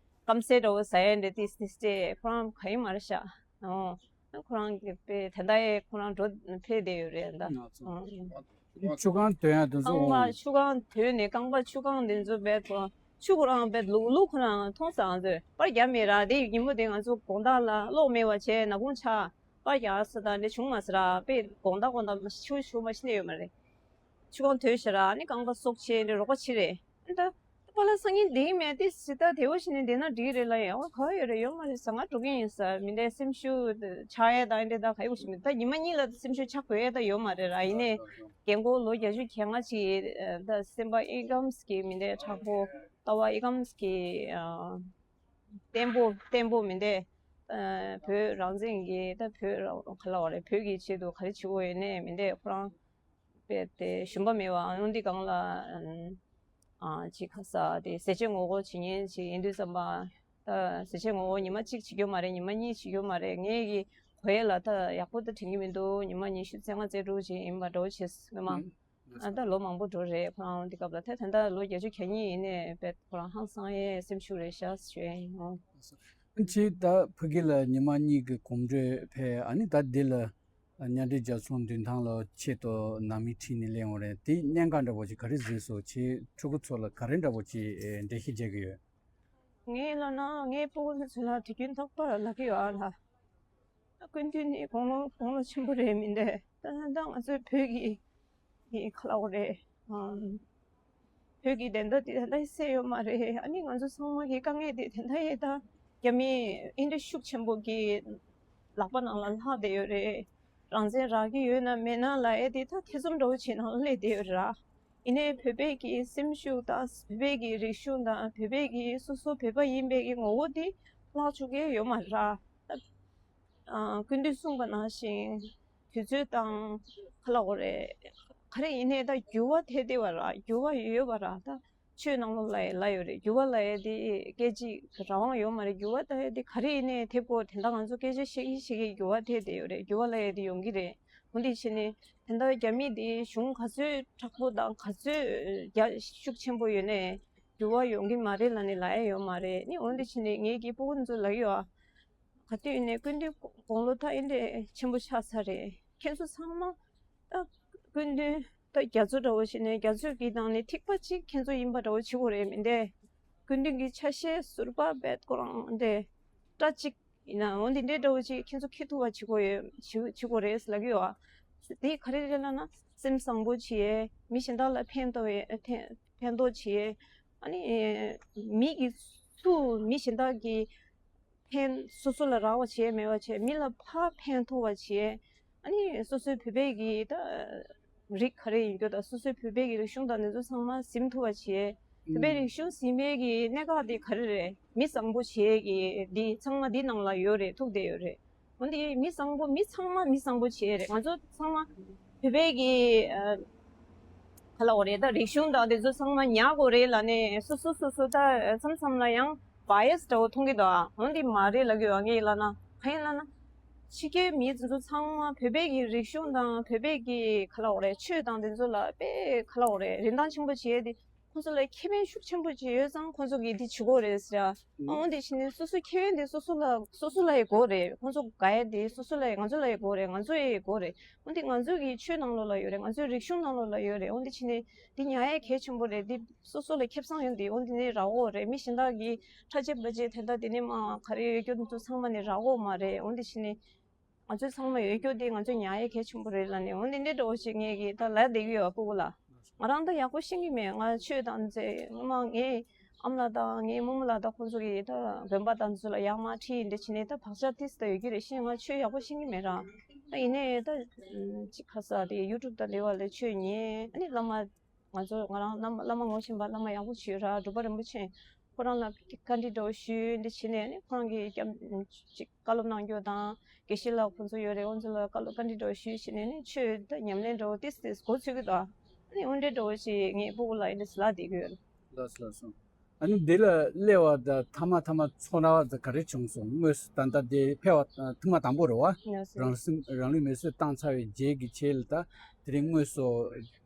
སྐམ་སའི་འདྲ་བོ་ཟ་ཡས་འདྲ་ཏིས་ཏིས་སྤྲད། ཁོ་རང་ག་ཡི་མ་རེད་ཤག་ཨོ། ཁོ་རང་གི་དཔེ་དེ་འདྲ་ཡས་ཁོ་རང་འགྲོ་ཕེབས་བསྡད་ཡོད་རེད་ད། ང་ཚོ་ཨོ། ཆུ་ཁང་དོན་ཡ་དེ་ཚོ་རྐང་པ་ཆུ་ཁང་དོན་ནས་རྐང་པ་ཆུ་ཁང་དེ་ཚོ་བས་ཁོ་ཆུ་ཁོ་རང་བས་ལུག་ལུག་ཁོ་རང་མཐོང་ས་ང་ཚོས་པར་རྒྱབ་མེད་ར། དེ་ཉིན་མོ་དེ་ང་ཚོ་དགོང་དག་ལ་གློག་མེད་པ་བྱས་ནག་ཁུང་ཆགས་པར་རྒྱག་ས་དང་འདྲ་བྱུང་མ་སོང་ར། དཔེ་དགོང་དག་དགོང་དག་ཆུ་ཆུ་མ་ཤི་ནས་ཡོད་མ་རེད། ཆུ་ཁང་དོན་ཤ་ར་ནི་རྐང་པ་སོག་ཆེ་འདྲ་རོགས་པ་ཆེ་རེད་ད། པ་ལ་སང་ཉིན་བསྡད་ཀྱི་མེད་དེ་སི་ད་དེ་བོ་ཞིག་ནས་བསྡད་ན་འགྲིག་རེད་ལ། ཡང་བ་ག་ཡོད་རེད། ཡོད་མ་རེད་ཟ། ང་འགྲོ་གི་ཡིན་ཟ། མི་འདྲ་སེམས་ཤུགས་ཆག་ཡས་དང་འདྲ་ད་ག་ཡོད་ཞིག་མེད། ད་ཉི་མ་གཉིས་ལ་སེམས་ཤུགས་ཆག་དགོས་ཡས་ད་ཡོད་མ་རེད་ར། ཡིན་ནའི་རྒན་གོག་ལོ་བརྒྱད་ཅུ་གྱ་ལྔ་ཅིག་ད་སེམས་པ་ཨི་ཀམ་སི་གི་མི་འདྲ་དྲག་པོ་ལྟ་བ་ཨི་ཀམ་སི་གི་བརྟན་པོ་བརྟན་པོ་མི་འདྲ། བོད་རང་བཙན་གྱི་ད་བོད་རང་ག་ལ་བ་རེད། བོད་ཀྱི་ཆེད་དུ་ག་རེ་བྱེད་དགོས་ཡོད་ནའི་མི་འདྲ་ཁོ་རང་དཔེ་དེ་ཞུམ་པ་མེད་པ་ཨང་འདི་སྒང་ལ་ཨ་ཅིག་ཁ་ས་དེ་ཟས་བཅད་ངོ་རྒོལ་བྱེད་མཁན་ཅིག་ཡིན་དུས་ཙམ་པ། ད་ཟས་བཅད་ངོ་རྒོལ་ཉི་མ་གཅིག་བྱེད་རྒྱུ་མ་རེད། ཉི་མ་གཉིས་བྱེད་རྒྱུ་མ་རེད། ངས་ཀྱི་གོ་ཡས་ལ་ད་ཡག་པོ་ད་དྲན་གྱི་མི་འདུག་ཉི་མ་ཉི་ཤུ་རྩ་ལྔ་རྩ་དྲུག་ཅིག་ཡིན་པ་འདྲ་བོ་བྱས། སྔོན་མ་ཨ་ད་ལོ་མང་པོ་འགྲོ་རེད། ཁོ་རང་འདི་སྐབས་ལ་ད་ད་ལྟ་ལོ་བརྒྱད་ཅུ་གྱ་གཉིས་ཡིན་ནའི་དཔེ་ཁོ་རང་ཧང་སང་ཡས་སེམས་ཤུགས་རེད་ཤག་ཞུ་ཡས་ཡིན། ཨོ། ཁྱེད་ད་ཕ་གི་ལ་ཉི་མ་གཉིས་ཀྱི་གོམ་བགྲོད་ཕེབས། ཨ་ནི་ད་འདི་ལ་གཉའ་ཁྲི་རྒྱ་མཚོ་མདུན་ཐང་ལ་ཆེད་དུ་ནང་མི་ཁྲིད་ནས་སླེབས་ཡོང་རེད། དེ་གནད་འགག་འདྲ་པོ་ཅིག་ག་རེ་གཟིགས་སོང་། ཁྱེད་ཕྲུ་གུ་ཚོ་ལ་ག་རེ་འདྲ་པོ་ཅིག་འགྲེལ་བཤད་རྒྱག་གི་ཡོད། ངས་ལབ་ན་ངའི་ཕྲུ་གུ་ཚོ་ལ་དུས་རྒྱུན་རྟག་པར་ལབ་ཀྱི་ཡོད་ཨ་ལ། སྐུ་མདུན་ནི་དགུང་ལོ་དགུང་ལོ་ཆེན་པོ་རེད་མི་འདྲ། ད་ད་ང་ཚོའི་བོད་ཀྱི་ཡི་ཁ་ལ་འོ་རེད། ཨམ། བོད་ཀྱི་བདེན་མཐའ་དེ་ད་ལྟ་གསལ་ཡོད་མ་རེད། ཨ་ནི་ང་ཚོ་ཚང་མ་གི་དཀའ་ངལ་དེ་དེ་འདྲ་ཡིན། ད་རྒྱ་མིས་ཨིན་ཌི་ཤུགས་ཆེན་པོ་གི་ལག་པ་ནང་ལ་ལྷག་བསྡད་ཡོད་རེད། རང་བཙན་རག་གི་ཡོད་ན་མེད་ན་ལབ་ཡས་དེ་ད་ཐེ་ཚོམ་འདྲ་བོ་བྱེད་ནང་སླེབས་བསྡད་ཡོད་རེད་ར། ཡིན་ནའི་བོད་པའི་གི་སེམས་ཤུགས་དང་བོད་པའི་གི་རིག་གཞུང་དང་བོད་པའི་གི་སོ་སོ་བོད་པ་ཡིན་པའི་གི་ངོ་བོ་དེ་བརླག་བཅུག་གི་ཡོད་མ་རེད་ར། ཨ། སྐུ་མདུན་གསུངས་པ་ནང་བཞིན་དུས་ཚོད་དང་ག་ལ་འོ་རེད། ག་རེ་ཡིན་ནའི་ད་འགྱུར་བ་ཐེབས་བསྡད་པ་ར། འགྱུར་བ་ཡོད་པ་ར། ད་ཆོས་ནང་ལོགས་ལ་ཡང་ལབ་ཡོད་རེད། འགྱུར་བ་ལབ་ཡས་དེ་སྐད་ཅིག་རང་དབང་ཡོད་མ་རེད། འགྱུར་བ་ལབ་ཡས་དེ་ག་རེ་ཡིན་ནའི་ཐེབས་དགོས། དེ་འདྲ་ང་ཚོ་སྐད་ཆ་བཤད་ཀྱིན་བཤད་ཀྱིན་འགྱུར་བ་ཐེབས་བསྡད་ཡོད་རེད། འགྱུར་བ་ལབ་ཡས་དེ་ཡོང་གི་རེད། འོ་འདི་བྱས་ནས་དེ་འདྲ་རྒྱ་མི་དེ་གཞུང་ག་ཚོད་དྲག་པོ་དང་ག་ཚོད་རྒྱ་ཤུགས་ཆེན་པོ་ཡོད་ནའི་འགྱུར་བ་ཡོང་གི་མ་རེད་ལབ་ནས་ལབ་ཡས་ཡོད་མ་རེད། ནི་འོ་འདི་བྱས་ནས་ངེད་ཀྱི་སྤུ་གུ་ཚོ་ལབ་ཀྱི་ཡོད། ག་དུས་ནས་སྐུ་མདུན་དགུང་ལོ་ད་ཨེ་འདྲས་ཆེན་པོ་ཆགས་ཚར་རེད། ཁྱེད་ཚོ་ཚང་མ་ད་སྐུ་མདུན་ད་རྒྱ་མཚོ་འདྲ་བོ་ཞིག་ནས་རྒྱ་མཚོ་གི་ནང་ནས་ཐིགས་པ་གཅིག་ཁྱེད་ཚོ་ཡིན་པ་འདྲ་བོ་བྱེད་དགོས་རེད་མི་འདྲ། སྐུ་མདུན་གྱི་ཆ་ཤས་ཟུར་པ་བེད་ཁོ་རང་འདྲ་སྐྲ་གཅིག་ཡིན་ན་འོ་འདི་འདྲའི་འདྲ་བོ་ཅིག་ཁྱེད་ཚོ་འཁྱེར་ཐུབ་པ་བྱེད་དགོས་ཡོད། བྱེད་བྱེད་དགོས་རེད་ལབ་ཀྱི་ཡོད། དེ་ག་རེ་རེད་ལབ་ན་སེམས་བཟང་པོ་བྱེད་ཡས། མི་གཞན་དག་ལ་ཕན་ཐོགས་ཡས་ཕན་ ཕན་ཐོགས་བྱེད། ཨ་ནི་མི་གི་སུ་མི་གཞན་དག་གི་ཕན་སོ་སོ་ལ་རག་པ་བྱེད་མེད་པ་བྱེད། མི་ལ་ཕར་ཕན་ཐོགས་པ་བྱེད། ཨ་ནི་སོ་སོའི་བོད་པའི་གི་ད་རིགས་ག་རེ་ཡིན་རྒྱུ་དང་སོ་སོའི་བོད་པའི་གི་རིག་གཞུང་དང་འདི་ཚོ་ཚང་མ་ཟིན་ཐུབ་པ་བྱེད། བོད་པའི་རིག་གཞུང་ཟིན་པའི་གི་གནད་འགག་དེ་ག་རེ་རེད། མི་བཟང་པོ་བྱེད་གི་འདི་ཚང་མ་འདི་ནང་ལ་ཡོད་རེད། ཐུག་བསྡད་ཡོད་རེད། འོན་ཏེ་མི་བཟང་པོ་མི་ཚང་མ་མི་བཟང་པོ་བྱེད་རེད། ང་ཚོ་ཚང་མ་བོད་པའི་གི་ཨ་ག་ལབ་དགོས་རེད། ད་རིག་གཞུང་དང་དེ་ཚོ་ཚང་མ་ཉར་དགོས་རེད་ལབ་ནས་སོ་སོ་སོ་སོ་ད་མཚམས་མཚམས་ལ་ཡང་བ་ཡེ་སི་འདྲ་བོ་མཐོང་གི་འདུག་འོན་ཏེ་མ་རེད་ལབ་གི་ཡོད། ངས་ལབ་ན་གང་ཡིན་ལབ་ན། ཕྱི་རྒྱལ་མི་ཚོ་ཚང་མ་བོད་པའི་གི་རིག་གཞུང་དང་བོད་པའི་གི་ག་ལབ་དགོས་རེད། ཆོས་དང་དེ་ཚོ་ལ་དཔེ་ག་ལབ་དགོས་རེད། རིན་ཐང་ཆེན་པོ་བྱེད་དེ། ཁོང་ཚོ་ལ་ཁེ་ཕན་ཤུགས་ཆེན་པོ་ཅིག་ཡོད་ཙང་ཁོང་ཚོ་གིས་འདི་བྱེད་དགོས་རེད་ཟེར་ཡ། ཨ་འོ་འདི་བྱས་ནས་སོ་སོའི་ཁེ་ཕན་དེ་སོ་སོ་ལ་སོ་སོ་ལ་ཡི་དགོས་རེད། ཁོང་ཚོ་དགའ་ཡ་དེ་སོ་སོ་ལ་ཡི་ང་ཚོ་ལ་ཡི་དགོས་རེད། ང་ཚོ་ཡི་དགོས་རེད། འོ་འདི་ང་ཚོ་གི་ཆོས་ནང་ལོགས་ལ་ཡོད་རེད། ང་ཚོའི་རིག་གཞུང་ནང་ལོགས་ལ་ཡོད་རེད། འོ་འདི་བྱས་ནས་འདི་ཉར་ཡ་གལ་ཆེན་པོ་རེད། འདི་སོ་སོ་ལ་ཁེ་བཟང་ཡོད་འདི་འོ་འདི་ནས་རག་གོ་རེད། མི་གཞན་དག་གིས་ཁྲ་ཆེ་པ་ཆེ་དེ་འདྲ་དེ་ནས་མ་ག་རེ་ཡོད་རྒྱུ་འདི་ཚོ་ཚང་མ་ནས་རག་གོ་མ་རེད། འོ་འདི་བྱས་ནས། ང་ཚོའི་ཚང་མ་ཡོད་རྒྱུ་དེ་ང་ཚོས་ཉར་ཡས་གལ་ཆེན་པོ་རེད་ལབ་ནས། འོ་འདི་འདྲའི་འདྲ་བོ་ཞིག་ངས་ཀྱིས་ད་ལབ་བསྡད་ཀྱི་ཡོད། སྤུ་གུ་ལ་ང་རང་ད་ཡག་པོ་ཤེས་ཀྱི་མེད། ང་ཆོས་དང་མཛད་སྔོན་མ་ངའི་ཨ་མ་ལགས་དང་ངའི་རྨོ་མོ་ལགས་དང་ཁོང་ཚོ་གིས་ད་དགོན་པ་དང་ཚོ་ལ་ཡར་མར་ཁྲིད་འདི་བྱས་ནས་ད་བག་ཆགས་ཏིས་ད་ཡོད་ཀྱི་རེད་ཤེས། ང་ཆོས་ཡག་པོ་ཤེས་ཀྱི་མེད་ར། ད་ཡིན་ནའི་ད་ཅིག་ཁ་ས་དེ་ཡུ་ཊུབ་དང་འབྲེལ་བ་ལས་ཆོས་ཉན། ཨ་ནི་བླ་མ་ང་ཚོ་ང་རང་བླ་མ་བླ་མ་ངོ་ཤེས་པ་བླ་མ་ཡག་པོ་ཞིག་ཡོད་ར། འབྲུག་པ་རིན་པོ་ཆེ། ཁོ་རང་ལ་བཀའ་འདྲི་འདྲ་བོ་ཞུས་འདི་བྱས་ནས་ནི་ཁོ་རང་གིས་སྐྱབས་ཅིག་བཀའ་སློབ་གནང་རྒྱུ་དང་། དགེ་བཤེས་ལགས་ཁོང་ཚོ་ཡོད་རེད། ཁོང་ཚོ་ལ་བཀའ་སློབ་བཀའ་འདྲི་འདྲ་བོ་ཞུས་བྱས་ནས་ནི་ཆོས་ད་ཉམས་ལེན་འདྲ་བོ་ཏིས་ཏིས་འགོ་ཚུགས་ཀྱི་འདུག་ཨ་ནི་འོ་འདྲའི་འདྲ་བོ་ཞིག་ངས་སྤུ་གུ་ལ་ཨེ་འདྲ་ལབ་བསྡད་ཀྱི་ཡོད། ལགས་སོ་ལགས་སོ། ཨ་ནི་འདི་ལ་སླེབས་པ་དང་མཐའ་མ་མཐའ་མ་ཚོར་བ་དང་ག་རེ་བྱུང་སོང་། དངོས་སུ་ད་ལྟ་འདི་ཕེབས་པ་ཐེངས་མ་དང་པོ་རེད་བ། ལགས་སོ། རང་སེམས་རང་ལུས་མེར་སྲེག་བཏང་ཚར་བའི་རྗེས་ཀྱི་ཆེད་ལ་ད་དེ་རིང་དངོས་སུ་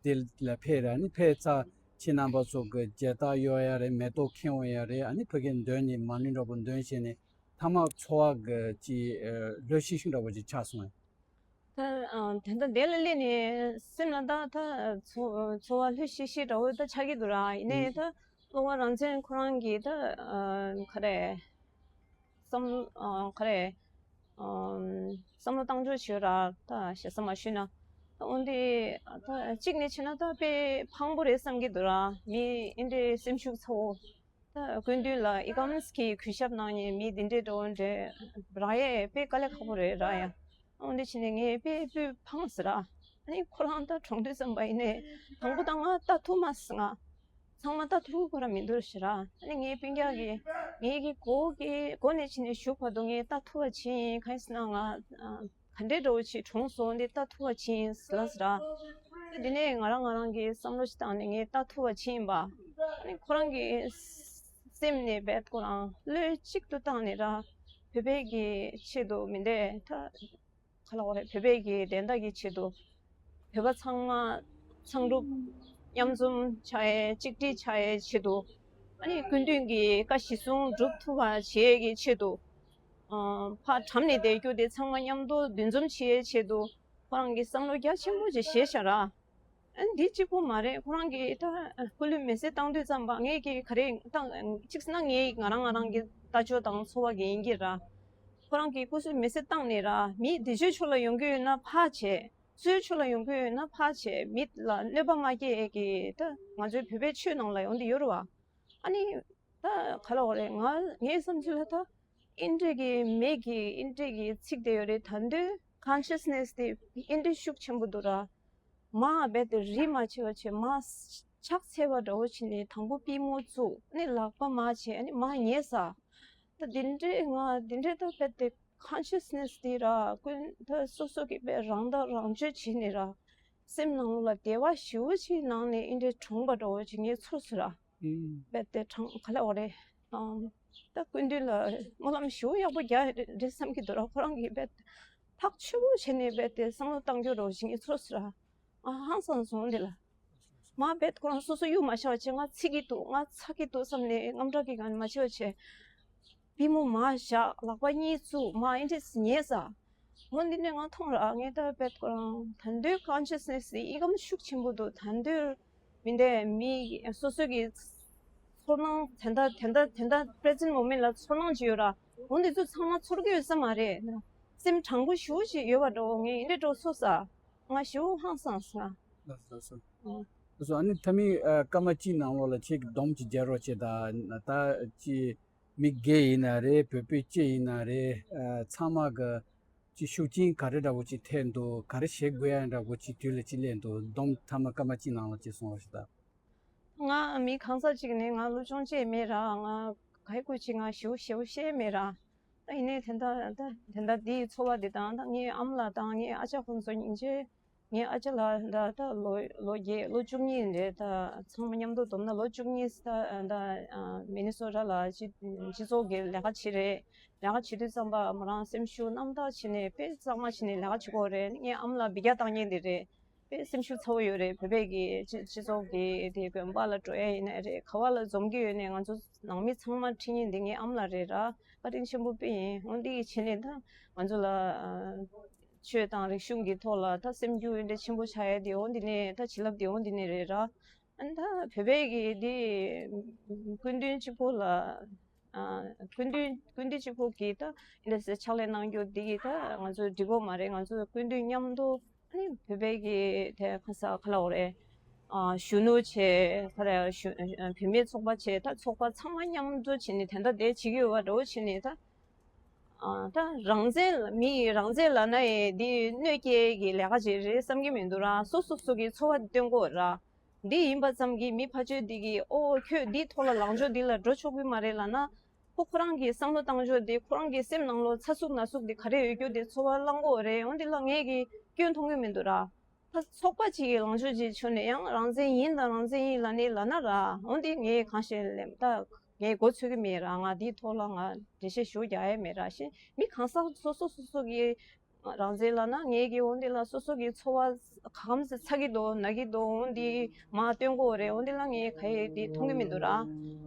འདི་ལ་ཕེབས་ར། ཨ་ནི་ཕེབས་ཚར། ཁྱེད་རྣམ་པ་ཚོ་གི་མཇལ་དར་གཡོག་ཡ་རེད། མེ་ཏོག་ཁེངས་འོང་ཡ་རེད། ཨ་ནི་ཕ་གིར་འདོན་ནས་མ་ཎི་འདྲ་པོ་འདོན་བྱས་ནས་མཐའ་མ་ཚོར་བ་གི་ཅིག་ལྷོད་ཤིག་ཤིག་འདྲ་པོ་ཅིག་ཆགས་སོང་ངས། ད་ཨ་དེ་འདྲ་དེ་ལ་སླེབས་ནས་སེམས་ལ་ད་ད་ཚོ་ཚོར་བ་ལྷོད་ཤིག་ཤིག་འདྲ་པོ་ད་ཆགས་ཀྱི་འདུག་ར། ཡིན་ནའི་ད་སློབ་དཔོན་རང་བཙན་ཁོ་རང་གིས་ད་ཨ་ག་རེ། བསམ་ཨ་ག་རེ། ཨམ་བསམ་བློ་བཏང་ཕྱོགས་བྱོས་ར། ད་ཞེ་ས་མ་ཞུས་ན། ད་འོན་ཏེ་ད་གཅིག་ནས་བྱས་ན་ད་དཔེ་ཕངས་པོ་རེད་བསམ་གྱི་འདུག་ར། མི་ཨེ་འདྲའི་སེམས་ཤུགས་ཚ་བོ། ད་སྐུ་མདུན་ལ་ཨི་ཀམ་སི་གིས་གུས་ཞབས་གནང་ནས་མི་འདི་འདྲའི་འགྲོ་འདྲེ་རག་ཡས་དཔེ་དཀའ་ལས་ཁག་པོ་རེད་ར་ཡ། འོན་ཏེ་བྱས་ནས་ངས་དཔེ་དཔེ་ཕངས་ཟེར་ར། ཨ་ནི་ཁོ་རང་ད་གྲོངས་དུས་ཙམ་པ་ཡིན་ནས་དང་པོ་ད་ང་ལྟ་ཐུབ་མ་སོང་ང་། ཚང་མ་ལྟ་ཐུབ་ཁོ་རང་མི་འདུག་ཟེར་ར། ཨ་ནི་ངའི་སྤུན་ཀྱག་གིས་ངའི་གི་མགོ་གི་མགོ་ནས་ཕྱིན་ནས་གཞུག་བར་དུ་ངས་ལྟ་ཐུབ་པ་བྱས་ཡིན། གང་ཡིན་ཟེར་ན་ང་ཨ་ག་འདྲའི་འགྲོ་བྱས་གྲོངས་སོང་འདི་ལྟ་ཐུབ་པ་བྱས་ཡིན་ཟེར་ལ་ཟེར་ར། དེ་ནས་ང་རང་ང་རང་གི་བསམ་བློ་ཞིག་བཏང་ནས་ངས་ལྟ་ཐུབ་པ་བྱས་ཡིན་པ། ཨ་ནི་ཁོ་རང་གི་སེམས་ནས་རྦད་ཁོ་རང་བློས་གཅིག་ཏུ་བཏང་ནས་ར། བོད་པའི་གི་ཆེད་དུ་མི་འདས་ད། ག་ལབ་དགོས་རེད། བོད་པའི་གི་བདེན་མཐའ་གི་ཆེད་དུ། བོད་པ་ཚང་མ་ཚང་འགྲུབ་མཉམ་འཛོམས་ཆགས་ཡས་གཅིག་སྒྲིལ་ཆགས་ཡས་ཆེད་དུ། ཨ་ནི་སྐུ་མདུན་གྱི་བཀའ་གཞི་བཟུང་སྒྲུབ་ཐུབ་པ་བྱེད་ཡས་ཀྱི་ཆེད་དུ། ཨ་ཕར་འགྲམ་ནས་བསྡད་རྒྱུ་དེ་ཚང་མ་མཉམ་དུ་འདུ་འཛོམས་བྱེད་ཡས་ཆེད་དུ། ཁོ་རང་གིས་བསམ་བློ་རྒྱ་ཆེན་པོ་ཅིག་བཞེས་བཞག་ར། ཨ་འདི་གཅིག་པོ་མ་རེད། ཁོ་རང་གིས་ད་སྐུ་ལུས་མེ་སྲེག་བཏང་དུས་ཙམ་པ་ངས་ཀྱིས་ག་རེ་བཏང་གཅིག་ཟེར་ན་ངས་ང་རང་ང་རང་གི་ལྟ་ཕྱོགས་དང་ཚོར་བ་གི་ཡིན་གྱི་ར། ཁོ་རང་གིས་སྐུ་ལུས་མེ་སྲེག་བཏང་ནས་ར་མི་བདེ་སྤྱོད་ཕྱོགས་ལ་ཡོང་གི་ཡོད་ན་ཕར་བྱེད། སྤྱོད་ཕྱོགས་ལ་ཡོང་གི་ཡོད་ན་ཕར་བྱེད། མི་ལ་གནོད་པ་མ་སྐྱེལ་གི་ད་ང་ཚོའི་བོད་པའི་ཆོས་ནང་ལ་ཡོང་དུ་ཡོད་རེད་བ། ཨ་ནི། ད་ག་ལབ་དགོས་རེད། ང་ངའི་བསམ་ཚུལ་ལ་ད་ཨིན་ཌི་གི་མི་གི་ཨིན་ཌི་གི་ཚིག་དེ་ཡོད་རེད། ད་འདོད་consciousness དེ་ཨིན་ཌི་ཤུགས་ཆེན་པོ་འདུག་ར། མ་རྦད་དེ་རིས་མ་ཆད་པ་བྱས་མ་ཕྱག་འཚལ་བ་འདྲ་བོ་བྱས་ནས་དང་པོ་པུས་མོ་བཙུགས་ནས་ལག་པ་མར་བྱས་ནས་མར་ཉལ་ས། ད་འདི་འདྲའི་ང་འདི་འདྲའི་ད་རྦད་དེ་consciousness དེ་ར་ཀུན་ད་སོ་སོ་གི་དཔེ་རང་བདག་རང་གཅོད་བྱས་ནས་ར། སེམས་ནང་ལ་བདེ་བ་ཞེ་པོ་ཅིག་ནང་ནས་ཨིན་ཌི་གྲོངས་པ་འདྲ་བོ་ཅིག་ངས་ཚོར་སོང་ར། ཨུམ། རྦད་དེ་གྲང་ག་ལབ་དགོས་རེད། ཨམ། ད་སྐུ་མདུན་ལ་སྨོན་ལམ་ཞེ་པོ་ཡག་པོ་རྒྱག་རེད་བསམ་གྱི་འདུག་ར། ཁོ་རང་གིས་རྦད་ཐག་ཆོད་པོ་བྱས་ནས་རྦད་དེ་བསམ་བློ་བཏང་རྒྱུ་འདྲ་བོ་ཅིག་ངས་ཚོར་སོང་ར། ཨ་ཧང་སང་སོང་འདི་ལ། མ་རྦད་ཁོ་རང་སོ་སོ་གཡུག་མ་བཞག་བྱས་ང་ཚིག་གི་འདུག་ང་ཚ་གི་འདུག་བསམ་ནས་དངངས་སྐྲག་གི་ངང་མ་བྱས་བྱས། པུས་མོ་མར་བཞག་ལག་པ་གཉིས་བཙུགས་མར་ཨིན་ཌི་ཉལ་ས། འོ་འདི་ནས་ང་མཐོང་ར་ངས་ད་རྦད་ཁོ་རང་ད་འདོད་consciousness དེ་ཨི་ཀམ་ཤུགས་ཆེན་པོ་འདུག་ད་འདོད་མི་འདས་མི་སོ་སོ་གི་ཚོར་སྣང་དེ་འདྲ་དེ་འདྲ་དེ་འདྲ་present moment ལ་ཚོར་སྣང་ཅིག་ཡོད་ར། འོ་འདི་ཚོ་ཚང་མ་ཚོར་གི་ཡོད་ས་མ་རེད། སེམས་དྲང་པོ་ཞེ་པོ་ཅིག་ཡོད་པ་འདྲ་བོ་ངས་ཨིན་ཌི་འདྲ་བོ་ཚོར་ས། ང་ཞེ་པོ་ཧང་སངས་སོང་ང་། ལགས་སོ་ལགས་སོ། ཨོ། སོ་ཨ་ནི་ཐ་མི་ཨ་སྐར་མ་གཅིག་ནང་ལོགས་ལ་ཁྱེད་ཀྱི་སྡོམ་ཅིག་རྒྱག་རོགས་བྱེད་དང་། ད་ཅི་མི་སྒེར་ཡིན་ན་རེད། བོད་པའི་སྤྱི་ཡིན་ན་རེད། ཨ་ཚང་མ་གི་ཅི་ཤུགས་རྐྱེན་ག་རེ་འདྲ་བོ་ཅིག་ཐེབས་འདུག་ག་རེ་བྱེད་དགོས་ཡ་འདྲ་བོ་ཅིག་དུས་ལ་ཅིག་སླེབས་འདུག་སྡོམ་ཐ་མ་སྐར་མ་གཅིག་ནང་ལ་ཅིག་གསུང་རོགས་བྱེད་དང་། ང་མི་གང་ཟག་ཅིག་ནས་ང་སློབ་སྦྱོང་བྱས་མེད་ར། ང་ག་ཡི་སྐོར་ཅིག་ང་ཞེ་པོ་ཞེ་པོ་ཤེས་མེད་ར། ད་ཡིན་ནའི་དེ་འདྲ་ད་དེ་འདྲ་འདིའི་ཚོར་བ་འདི་དང་། ད་ངའི་ཨ་མ་ལགས་དང་ངའི་ཨ་ཅག་ཁོང་ཚོ་སྙིང་རྗེ། ངའི་ཨ་ཅག་ལགས་ད་ད་ལོ་ལོ་བརྒྱད་ལོ་བཅུ་གཉིས་རེད། ད་ཚང་མ་མཉམ་དུ་བསྡོམས་ན་ལོ་བཅུ་གཉིས། ད་ད་མི་ནི་སོ་ཊ་ལ་སྤྱི་སྤྱི་ཚོགས་ཀྱི་ལས་ཀ་བྱེད་རེད། ལས་ཀ་བྱེད་དུས་ཙམ་པ་མོ་རང་སེམས་ཤུགས་རྣམ་དག་བྱས་ནས་དཔེ་གཙང་མ་བྱས་ནས་ལས་ཀ་བྱེད་ཀྱི་ཡོད་རེད། ངའི་ཨ་མ་ལགས་འབུད་རྒྱག་བཏང་མཁན་དེ་རེད། དཔེ་སེམས་ཤུགས་ཚ་བོ་ཡོད་རེད། བོད་པའི་གི་སྤྱི་སྤྱི་ཚོགས་ཀྱི་དེ་དགོན་པ་ལ་འགྲོ་ཡ་ཡིན་ནའི་རེད། ག་བ་ལ་འཛོམས་ཀྱི་ཡོད་ནའི་ང་ཚོ་ནང་མི་ཚང་མ་ཁྲིད་མཁན་འདི་ངའི་ཨ་མ་ལགས་རེད་ར། བཀའ་དྲིན་ཆེན་པོ་དཔེ་ཡིན། འོ་འདི་ཡི་བྱས་ནས་ད་ང་ཚོ་ལ་ཨ་ཆོས་དང་རིག་གཞུང་གི་ཐོག་ལ་ད་སེམས་འགུལ་འདི་འདྲ་ཆེན་པོ་ཆགས་ཡ་དེ་འོ་འདི་ནས། ད་བྱིན་རླབས་དེ་འོ་འདི་ནས་རེད་ར། ཨ་ནི་ད་བོད་པའི་གི་འདི་སྐུ་མདུན་གཅིག་པོ་ལ། ཨ་སྐུ་མདུན་སྐུ་མདུན་གཅིག་པོ་གིས་ད་འདི་འདྲ་ཕྱག་ལས་གནང་རྒྱུ་འདི་གིས་ད་ང་ཚོ་འགྲིག་གི་མ་རེད། ང་ཚོ་སྐུ་མདུན་མཉམ་དུ་ཨ་ནི་བོད་པའི་གི་དེ་ཁ་ས་ག་ལ་འོ་རེད། ཨ་གཞོན་ནུ་བྱས། ག་རེ་གཞོན་བུད་མེད་ཚོགས་པ་བྱས། ད་ཚོགས་པ་ཚང་མ་མཉམ་དུ་བྱས་ནས་དེ་འདྲ་དེ་བྱེད་ཀྱི་ཡོད་པ་འདྲ་བོ་བྱས་ནས། ད་ཨ་ད་རང་བཙན་ལ་མི་ཡི་རང་བཙན་ལབ་ན་ཡི་འདི་གནོད་སྐྱེལ་གྱི་ལས་ཀ་ཅིག་རེད་བསམ་གྱི་མི་འདུག་ར། སོ་སོ་སོ་གི་ཚོར་བ་འདི་སྟོན་དགོས་ར། འདི་ཡིན་པ་ཙམ་གྱིས་མི་ཕར་ཕྱོགས་འདི་གིས་ཨོ་ཁྱོད་འདིའི་ཐོག་ལ་ལངས་ཕྱོགས་འདི་ལ་འགྲོ་ཆོག་གི་མ་རེད་ལབ་ན། ཁོ་ཁོ་རང་གི་བསམ་བློ་བཏང་ཕྱོགས་འདི། ཁོ་རང་གི་སེམས་ནང་ལོགས་ཚ་ཟུག་ན་ཟུག་འདི་ག་རེ་ཡོད་རྒྱུ་འདི་ཚོར་བ་བླང་དགོས་རེད། འོ་འདི་ལ་ངས་ཀྱི་སྐྱོན་མཐོང་གི་མི་འདུག་ར། ད་ཚོགས་པ་གཅིག་གིས་ལངས་ཕྱོགས་གཅིག་ཆོད་ནས་ཡང་རང་བཙན་ཡིན་དང་རང་བཙན་ཡིན་ལབ་ནས་ལབ་ན་ར། འོ་འདི་ངས་གང་ཤེས་ལེམ། ད་ངས་མགོ་ཚོད་ཀྱི་མེད་ར། ང་འདིའི་ཐོག་ལ་ང་འགྲེལ་བཤད་ཞུ་རྒྱག་ཡས་མེད་ར། ཤེས། མི་གང་ཟག་སོ་སོ་སོ་སོ་གི་རང་བཙན་ལབ་ན། ངས་ཀྱི་འོ་འདི་ལ་སོ་སོ་གི་ཚོར་བ་ག་གམ་ཚ་གི་འདུག་ན་གི་འདུག་འོ་འདི་མར་སྟོན་དགོས་རེད། འོ་འདི་ལ་ངས་ག་ཡེ་འདི་མཐོང་གི་མི་འདུག་ར།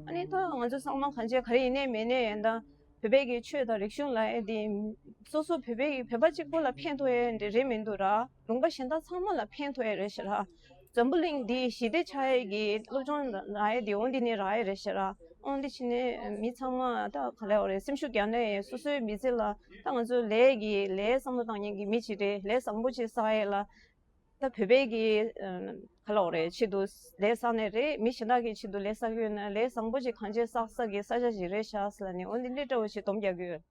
ཨ་ནི་ད་ང་ཚོ་ཚང་མ་གང་བྱས་ག་རེ་ཡིན་ནའི་མེད་ནའི་ད་བོད་པའི་གི་ཆོས་དང་རིག་གཞུང་ལབ་ཡས་འདི་སོ་སོ་བོད་པའི་གི་བོད་པ་གཅིག་པོ་ལ་ཕན་ཐོགས་ཡས་འདི་རེད་མི་འདུག་ར། ལུང་པ་གཞན་དག་ཚང་མ་ལ་ཕན་ཐོགས་ཡས་རེད་ཤག་ར། འཛམ་བུ་གླིང་འདི་ཞི་བདེ་ཆགས་ཡས་ཀྱི་སློབ་སྦྱོང་རག་ཡས་འདི་འོ་འདི་ནས་རག་ཡས་རེད་ཤག་ར། འོ་འདི་བྱས་ནས་མི་ཚང་མ་ད་ག་ལབ་དགོས་རེད། སེམས་ཤུགས་རྒྱག་ནས་སོ་སོའི་མི་ཚེ་ལ། ད་ང་ཚོ་ལས་ཀྱི་ལས་བསམ་བློ་བཏང་མཁན་གྱི་མི་ཅིག་རེད། ལས་བཟང་པོ་ཅིག་བསགས་ཡས་ལ། ད་བོད་པའི་གི་ཨ་ག་ལབ་དགོས་རེད། ཆེད་དུ་ལས་བསགས་ནས་རེད། མི་གཞན་དག་གི་ཆེད་དུ་ལས་བསགས་ཀྱི་ཡོད་ན་ལས་བཟང་པོ་ཅིག་གང་ཅི་བསགས་ས་གི་ས་ཆ་ཅིག་རེད་ཤག་ཟེར་ལབ་ནས་འོ་འདི་འདྲ་འདྲ་བོ་ཞིག་སྡོམ་རྒྱག་གི་ཡོད།